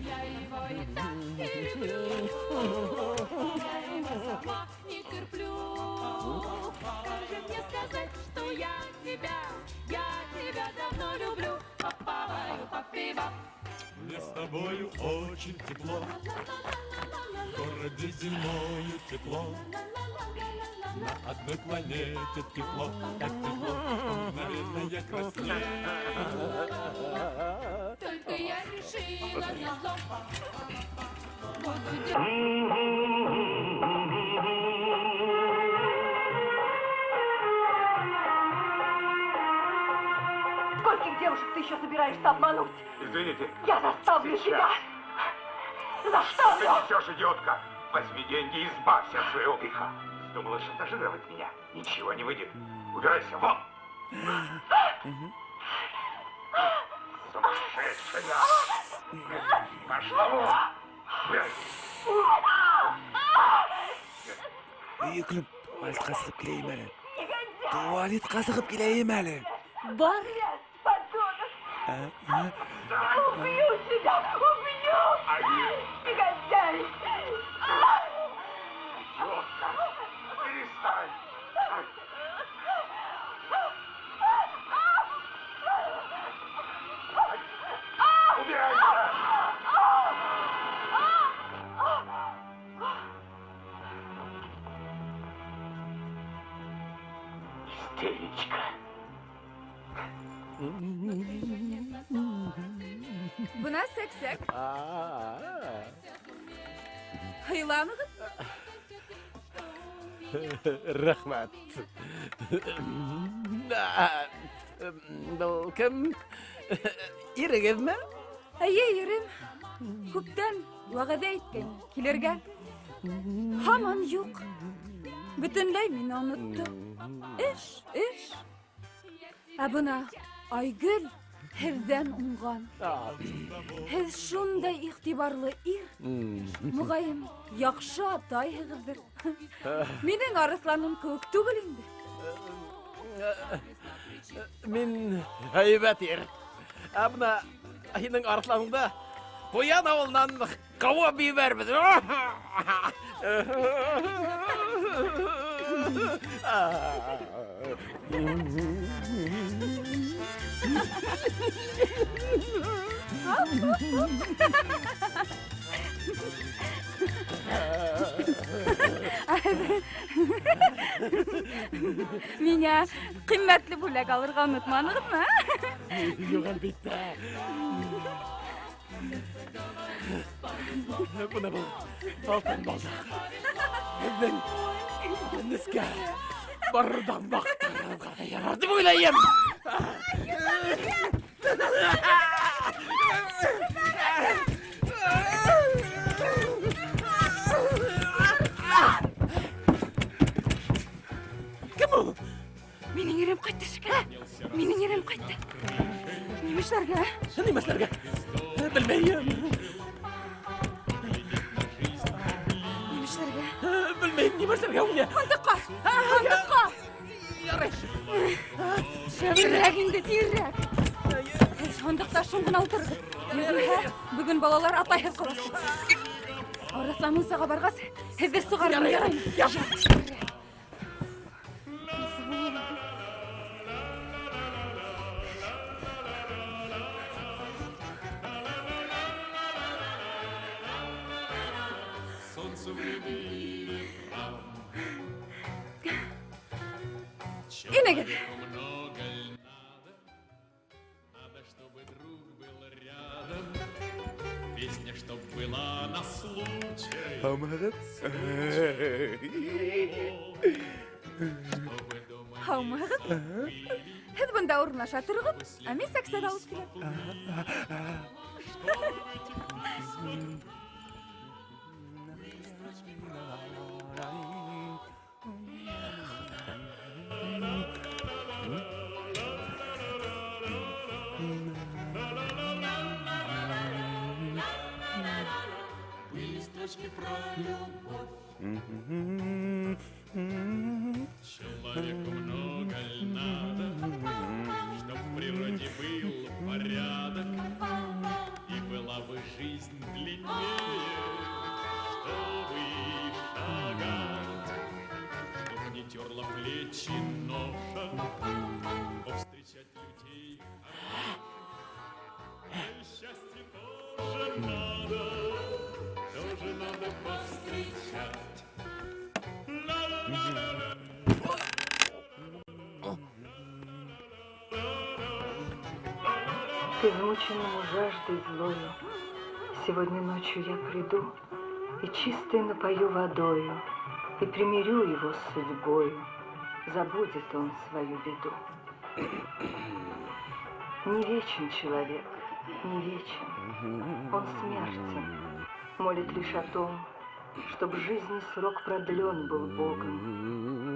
Я его и так и люблю. Я его сама не терплю. Как же мне сказать, что я тебя давно люблю. Папа-баю, папи-ба. Мне с тобою очень тепло, в городе зимою тепло. На одной планете тепло, так тепло, что мгновенно я краснею. Только я решила назло. Буду делать. Скольких девушек ты еще собираешься обмануть? Извините. Я заставлю Сейчас. тебя! Заставлю! Ты несешь, идиотка! Возьми деньги и избавься от своего греха. Вздумала шантажировать меня. Ничего не выйдет. Убирайся вон! Сумасшедшая! Пошла вон! Убирайся! Бөйөклөм, туалетҡа сығып киләйем әле. Туалетҡа сығып киләйем әле. Бар. Убью тебя! Убью! Негодяй! Идиотка! Перестань! Истеричка. Бына сәксәк. Һыйланығыҙ. Рәхмәт. Был кем? Ирегеҙме? Эйе, ирем. Күптән вәғәҙә иткән килергә. Һаман юҡ. Бөтөнләй мине онотто. Эш, эш. Ә бына Айгөл һеҙҙән уңған. Һеҙ шундай иғтибарлы ир. Моғайын, яҡшы атайһығыҙҙыр. Минең арыҫланым кеүек түгел инде. Мин һәйбәт ир. Ә бына һинең арыҫланыңды Ҡуян ауылынан ҡыуып ебәрбеҙ. Миңә ҡиммәтле бүләк алырға онотманығыҙмы? Юҡ, әлбиттә. Бына был алтын балдаҡ. Һеҙҙең нескә бармаҡтарығыҙға ярар тип уйлайым. Кем ул? Минең ирем ҡайтты шикелле. Минең ирем ҡайтты. Нимә эшләргә? Нимә эшләргә? Белмәйем. Нимә эшләргә? Белмәйем, нимә эшләргә уңя. Һандыҡҡа! Һандыҡҡа! Ярай. Тиҙерәк инде, тиҙерәк. Һеҙ һандыҡта шым ғына ултырығыҙ. Юғиһә, бөгөн балалар атайһыҙ ҡаласаҡ. Арыҫлан мунсаға барғас, һеҙҙе сығарырмын, яраймы? Яҡшы. Солнце влюбили в храм. Инегеҙ. Много ль надо? Надо, чтобы друг был рядом. Песня, чтоб была на случай. Һаумыһығыҙ? Һаумыһығыҙ? Һеҙ бында урынлаша тороғоҙ, ә мин сәксәк алып киләм. Были строчки про любовь. Человеку много ль надо, чтоб в природе был порядок, и была бы жизнь длиннее, чтобы шагать, чтоб не терла плечи ноша, повстречать людей хороших. Счастье тоже надо, тоже надо повстречать. К измученному жаждой злою сегодня ночью я приду и чистой напою водою, и примирю его с судьбою. Забудет он свою беду. Не вечен человек, не вечен. Он смертен, молит лишь о том, чтоб жизни срок продлен был Богом,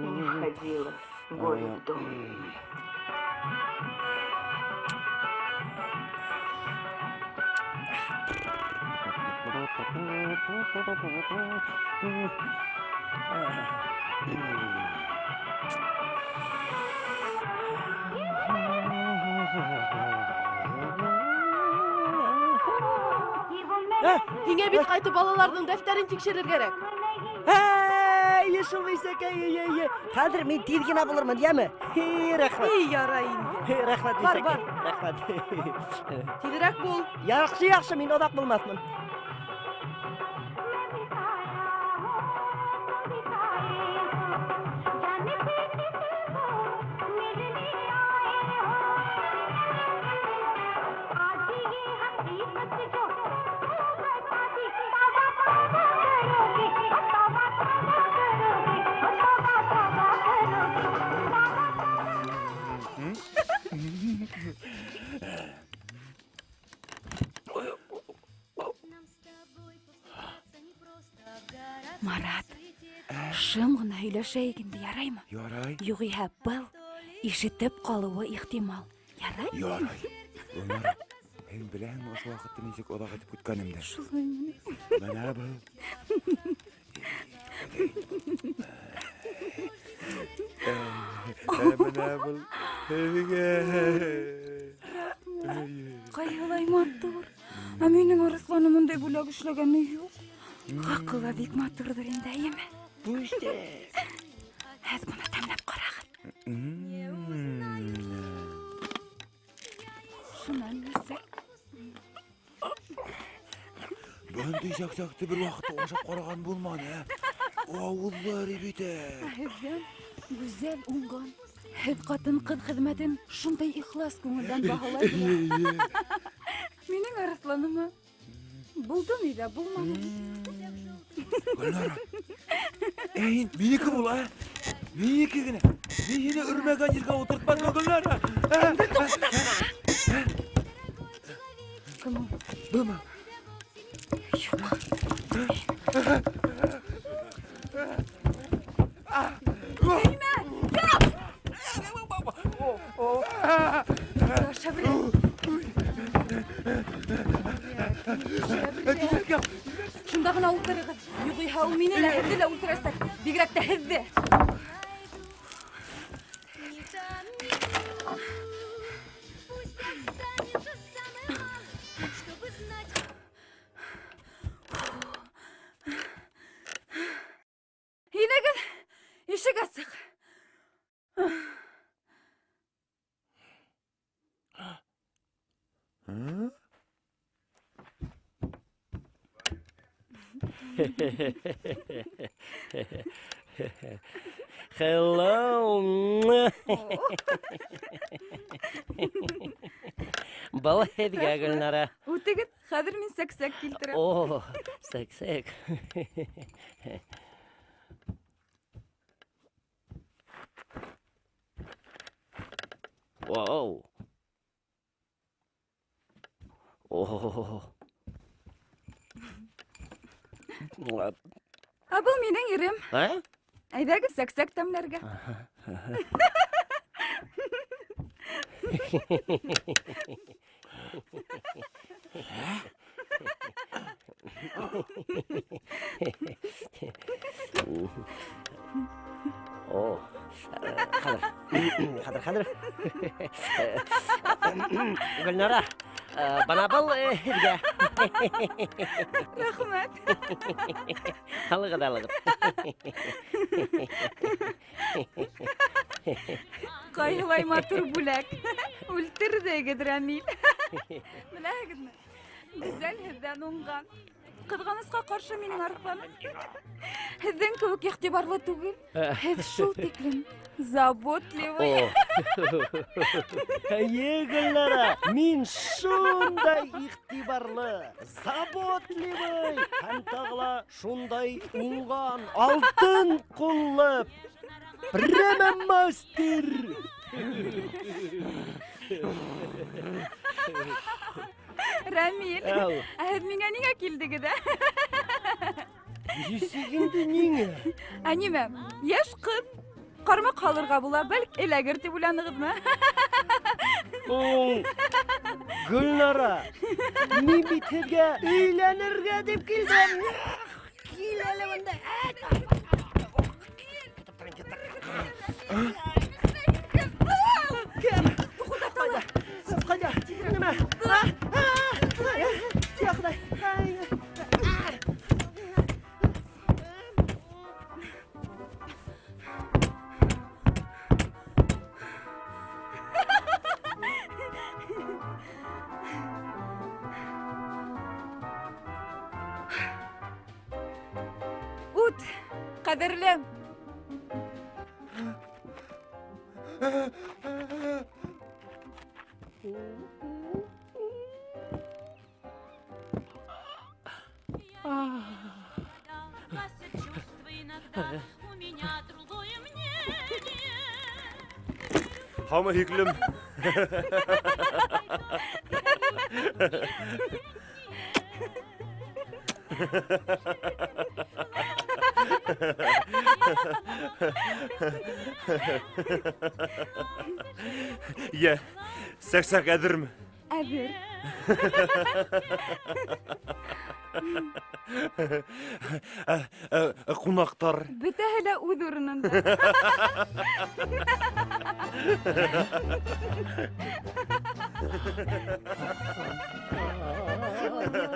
и не входило горе в дом. Һиңә бит ҡайтып балаларҙың дәфтәрен тикшерер кәрәк. Әй, шул Лисәкәй, эй, эй, эй. Хәҙер мин тиҙ генә булырмын, йәме? Һи, рәхмәт. Эй, ярай инде. Һи, рәхмәт, Бар, Лисәкәй. бар. Рәхмәт. Тиҙерәк бул. Яҡшы, яҡшы, мин оҙаҡ булмаҫмын. Марат, шым ғына һөйләшәйек инде, яраймы? Ярай. Юғиһә был ишетеп ҡалыуы ихтимал. Ярай? Ярай. Гөлнара, һин беләһеңме ошо ваҡытты нисек оҙаҡ итеп көткәнемде? Шулаймы? Бына был. Бына был. Һеҙгә. Ҡайһылай матур. Ә минең Арыҫланым ундай бүләк эшләгәне юҡ. Хаҡы ла бик матурҙыр инде, әйеме? Һеҙ быны тәмләп ҡарағыҙ. Шунан нисек? Бындай сәксәкте бер ваҡытта ашап ҡараған булманы, ә? Ауыҙҙар бит. Ә һеҙҙән гүзәл уңған. Һеҙ ҡатын-ҡыҙ хеҙмәтен шундай ихлас күңелдән баһалай белә. Минең Арыҫланыма булды ни ҙә булманы. Гөлнара, ә һин минеке бул, ә? Минеке генә. Мин һине өрмәгән ергә ултыртмаҫмын, Гөлнара. Кем ул? Бымы? Юҡ. Теймә! Шәбрәк! Шунда ғына ултырығыҙ. Юғиһә ул мине лә, һеҙҙе лә үлтерәсәк. Бигерәк тә һеҙҙе. Пусть останется самой малой, чтобы знать. Инегеҙ, ишек асыҡ. Hello. Был һеҙгә, Гөлнара. Үтегеҙ, хәҙер мин сәксәк килтерәм. О, сәксәк. Вау. О. Ә был минең ирем. Ә? Әйҙәгеҙ сәксәк тәмләргә. О, хәҙер, хәҙер, хәҙер. Гөлнара, бына был һеҙгә. Рәхмәт. Алығыҙ, алығыҙ. Ҡайһылай матур бүләк. Үлтерҙегеҙ, Рәмил. Беләһегеҙме? Гүзәл һеҙҙән уңған. Ҡыҙғанысҡа ҡаршы минең Арыҫланым һеҙҙең кеүек иғтибарлы түгел. Һеҙ шул тиклем заботливый. Эйе, Гөлнара, мин шундай иғтибарлы, заботливый һәм тағы ла шундай уңған, алтын ҡуллы прямо мастер. Рәмил, Ау. ә һеҙ миңә ниңә килдегеҙ, ә? Нисек инде ниңә? Ә нимә, йәш ҡыҙ ҡармаҡ һалырға була, бәлки эләгер тип уйланығыҙмы? Уң, Гөлнара, мин бит һеҙгә өйләнергә тип килдем. Кил әле бында. Кем? Ҡайҙа? Ҡайҙа? Нимә? Я Хоҙай. Үт, ҡәҙерлем. Гасят чувства иногда, у меня другое мнение. Һаумы, һөйөклөм. Йә, сәк-сәк әҙерме? Әҙер. Ә ҡунаҡтар? Бөтәһе лә үҙ урынында.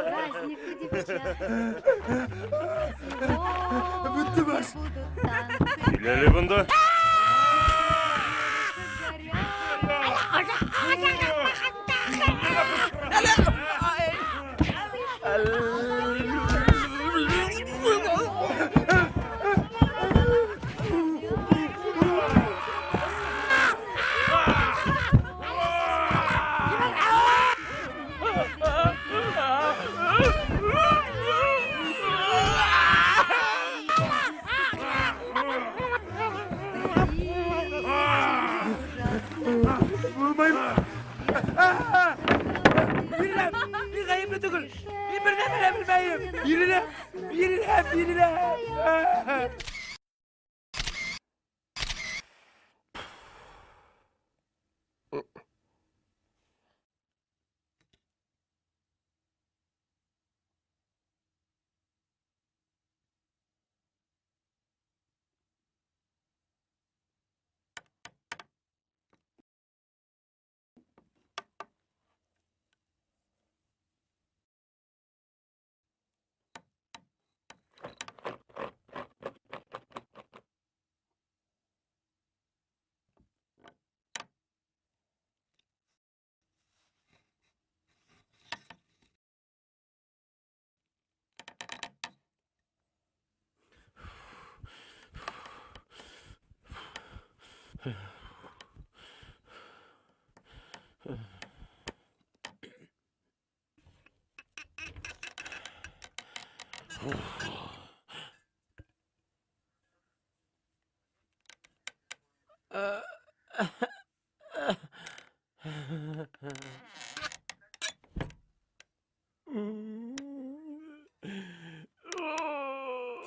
Праздник у девчат. Бөттө баш. Кил әле бында. Булмайым. Биреләм, мин ғәйепле түгел. Мин бер нәмә лә белмәйем. Биреләм, биреләм, биреләм.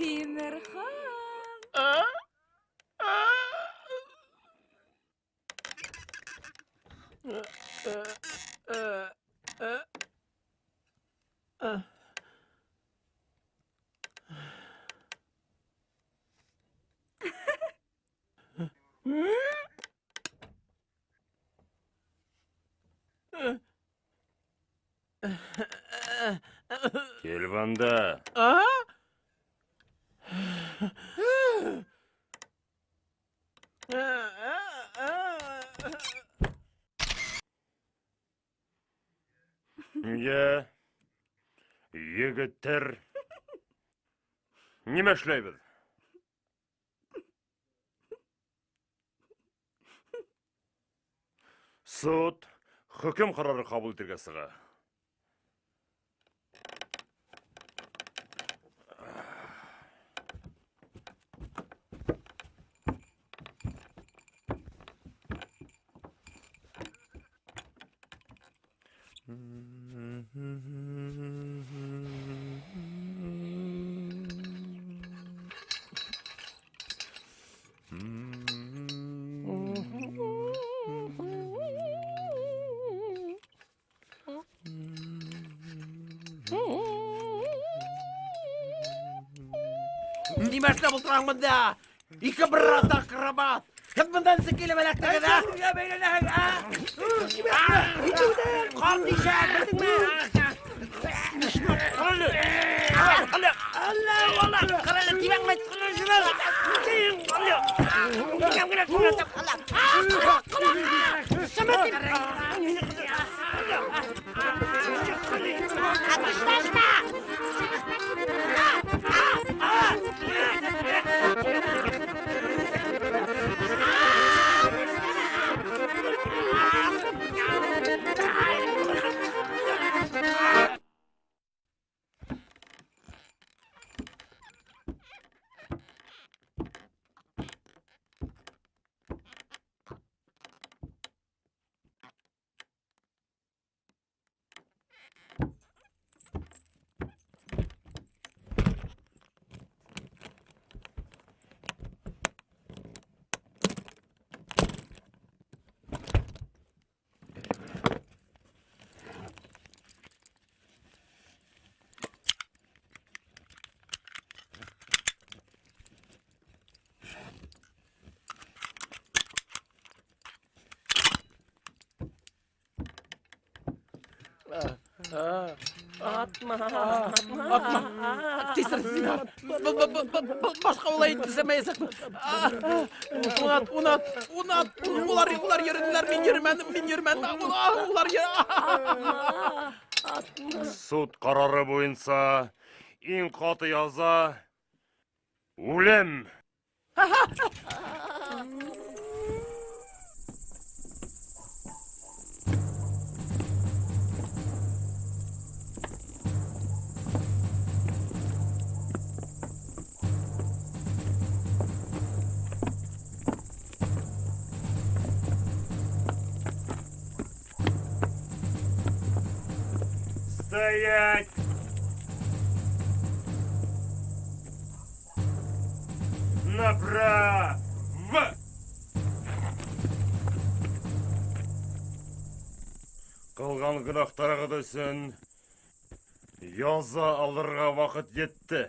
Тимерхан! Кил бында. Йә, егеттәр. Нимә эшләйбеҙ? Суд хөкөм ҡарары ҡабул итергә сыға. Нимә эшләп ултыраһың бында? Ике брат акробат. Һеҙ бында нисек килеп эләктегеҙ, ә? Кемгә бәйләнәһең, ә? Ҡан тишә, белдеңме? Ҡара әле. Алла, валла, ҡара әле, тибәң бит. Тибәң генә күрәтеп. Атма, атма. Кисер, зинһар. Башҡа улай эшләмәйәсәкмен. Унат, унат, унат. Улар, улар йөрөнөләр, мин йөрөмәнем, мин йөрөмәнем. Улар Суд ҡарары буйынса иң ҡаты яза үлем. Стоять! Направо! Ҡылған гөнаһтарығыҙ өсөн яза алырға ваҡыт етте.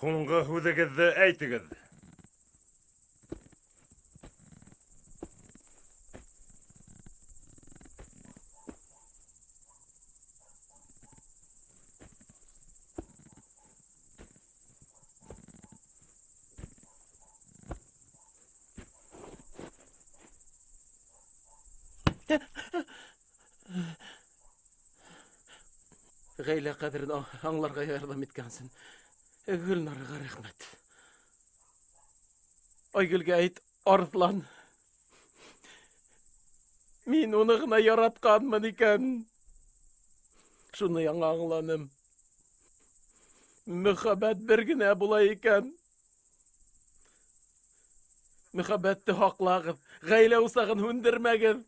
Һуңғы һүҙегеҙҙе әйтегеҙ. Ғаилә ҡәҙерен аңларға ярҙам иткәнсен. Гөлнарға рәхмәт. Айгөлгә әйт, Арыҫлан. Мин уны ғына яратҡанмын икән. Шуны яңы аңланым. Мөхәббәт бер генә була икән. Мөхәббәтте һаҡлағыҙ, ғаилә усағын һүндермәгеҙ.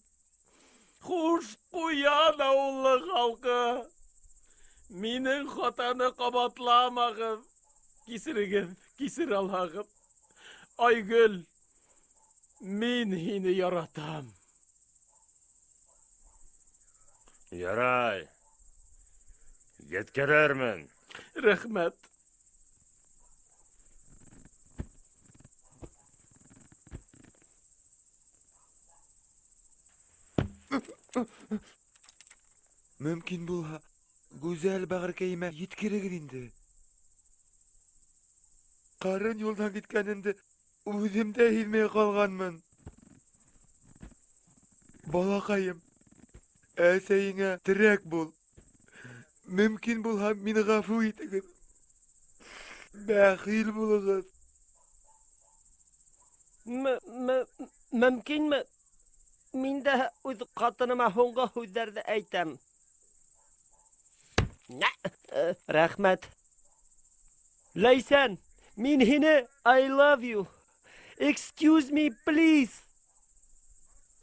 Хуш Ҡуян ауылы халҡы. Минең хатаны ҡабатламағыҙ. Кисерегеҙ, кисер алһағыҙ. Айгөл, мин һине яратам. Ярай. Еткерермен. Рәхмәт. Мөмкин булһа, гүзәл бәғеркәйемә еткерегеҙ инде. Ҡарын юлдан киткәнемде үҙем дә һиҙмәй ҡалғанмын. Балаҡайым, әсәйеңә терәк бул. Мөмкин булһа, мине ғәфү итегеҙ. Бәхил булығыҙ. Мөмкинме? Мин дә үҙ ҡатыныма һуңғы һүҙҙәрҙе әйтәм. Рәхмәт. Ләйсән, мин һине I love you. Excuse me, please.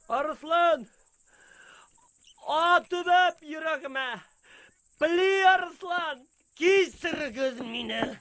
Арыҫлан, ат төбәп йөрәгемә. Пли, Арыҫлан, кисерегеҙ мине.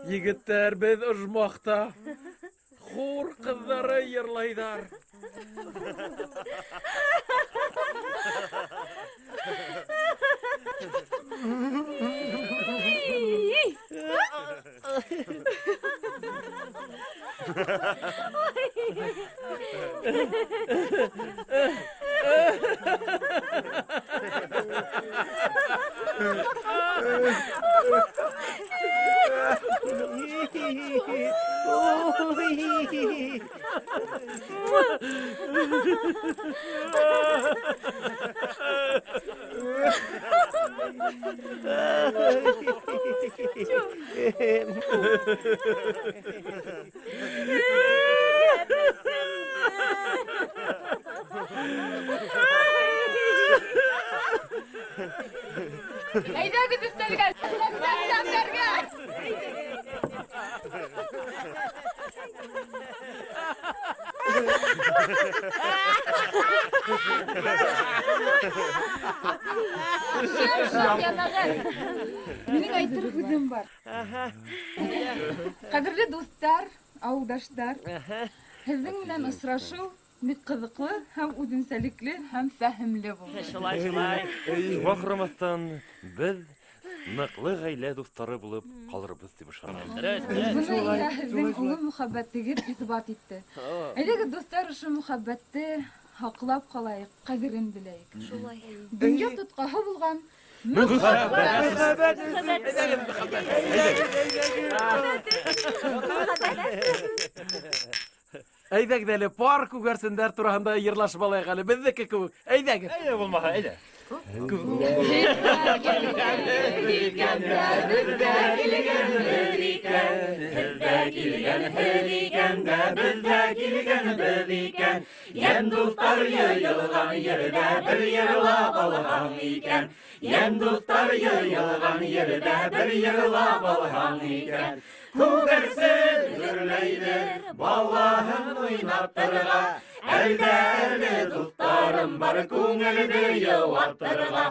Егеттәр, беҙ ожмахта. Хур ҡыҙҙары йырлайҙар. Әйҙәгеҙ өҫтәлгә, тәмләргә. Шәп, йәмәғәт. Минең әйтер һүҙем бар. Ҡәҙерле дуҫтар, ауылдаштар, һеҙҙең менән осрашыу бик ҡыҙыҡлы һәм үҙенсәлекле һәм фәһемле булды. Шулай, шулай. Шуға ҡарамаҫтан, беҙ ныҡлы ғаилә дуҫтары булып ҡалырбыҙ тип ышанам. Дөрөҫ, дөрөҫ. Быны иһә һеҙҙең оло мөхәббәтегеҙ иҫбат итте. Әйҙәгеҙ, дуҫтар, ошо мөхәббәтте һаҡлап ҡалайыҡ, ҡәҙерен беләйек. Шулай. Донъя тотҡаһы булған Мөхәббәт. Әйҙәгеҙ әле пар күгәрсендәр тураһында йырлашып алайыҡ әле, беҙҙеке кеүек. Әйҙәгеҙ. Әйҙә булмаһа, әйҙә. Йән дуҫтар йыйылған ерҙә бер йырлап алһаң икән. Йән дуҫтар йыйылған ерҙә бер йырлап алһаң икән. Күгәрсен гөрләйҙер балаһын уйнатырға. Әлдә әле дуҫтарым бар күңелде йыуатырға.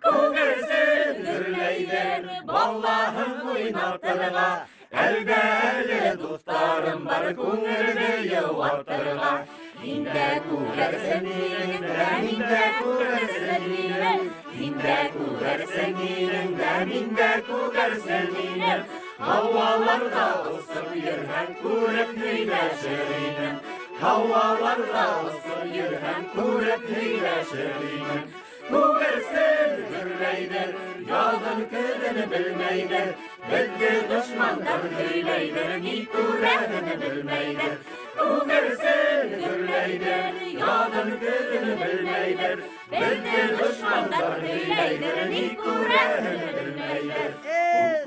Күгәрсен гөрләйҙер балаһын уйнатырға. Әлдә әле дуҫтарым бар күңелде йыуатырға. Мин дә күгәрсен инем дә, мин дә күгәрсен инем. Мин дә күгәрсен инем дә, мин дә күгәрсен инем. Һауаларҙа осоп йөрөһәм, күреп һөйләшер инем. Һауаларҙа осоп йөрөһәм, күреп һөйләшер инем. Күгәрсен гөрләйҙер, яҙын көҙөн белмәйҙер. Беҙҙе дошмандар һөйләйҙер, ни күрәһен белмәйҙер. Күгәрсен гөрләйҙер, яҙын көҙөн белмәйҙер. Беҙҙе дошмандар һөйләйҙер, ни күрәһен белмәйҙер.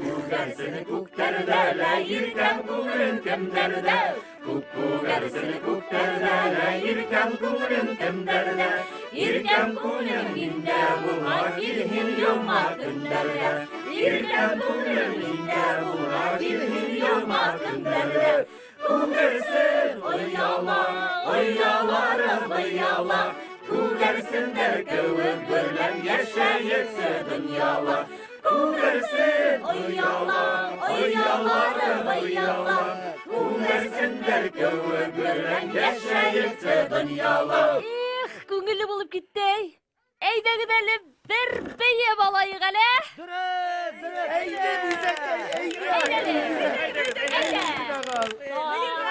Күгәрсен күктәрҙә лә, иркәм күңелем кемдәрҙә? Күк күгәрсен күктәрҙә лә, иркәм күңелем кемдәрҙә? Иркәм күңелем миндә булһа, килһен йома көндәрҙә. Иркәм күңелем миндә булһа, килһен йома көндәрҙә. Күгәрсен ояла, ояларым ояла. Күгәрсендәр кеүек гөрләп йәшәйексе донъяла. Күгәрсен ояла, ояларым ояла. Күгәрсендәр кеүек гөрләп йәшәйексе донъяла. Их, күңелле булып китте. Әйҙәгеҙ әле бер бейеп алайыҡ әле. Дөрөҫ, дөрөҫ. Әйҙә, Бүзәкәй, әйҙә. Әйҙә. Талы,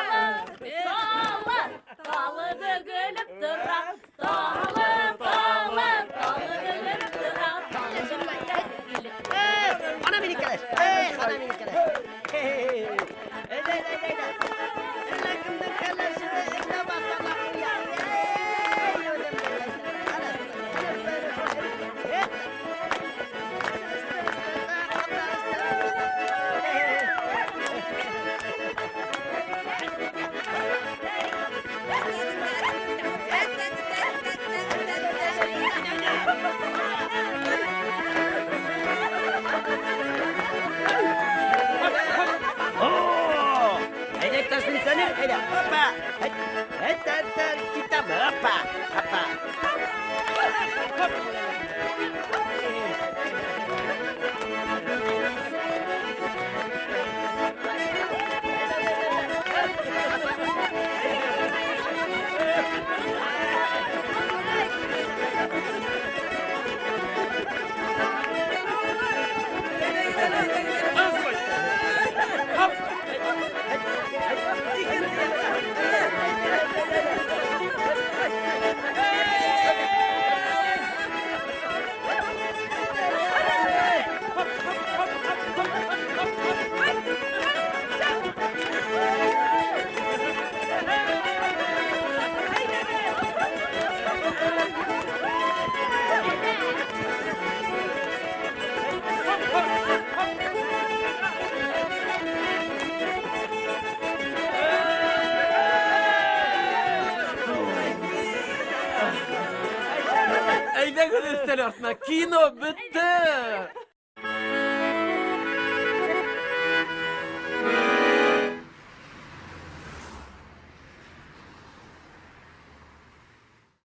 талы, талы бөгөлөп тора. Талы, талы, талы бөгөлөп тора. Ана мине кәләш. Эх, ана мине кәләш. Әйҙә, әйҙә, әйҙә. Әллә кемдең кәләше, әллә баҫалаҡ уя. Эй, үҙем кәләшем. Ана, Опа, опа. Әйҙәгеҙ өҫтәл артына, кино бөттө.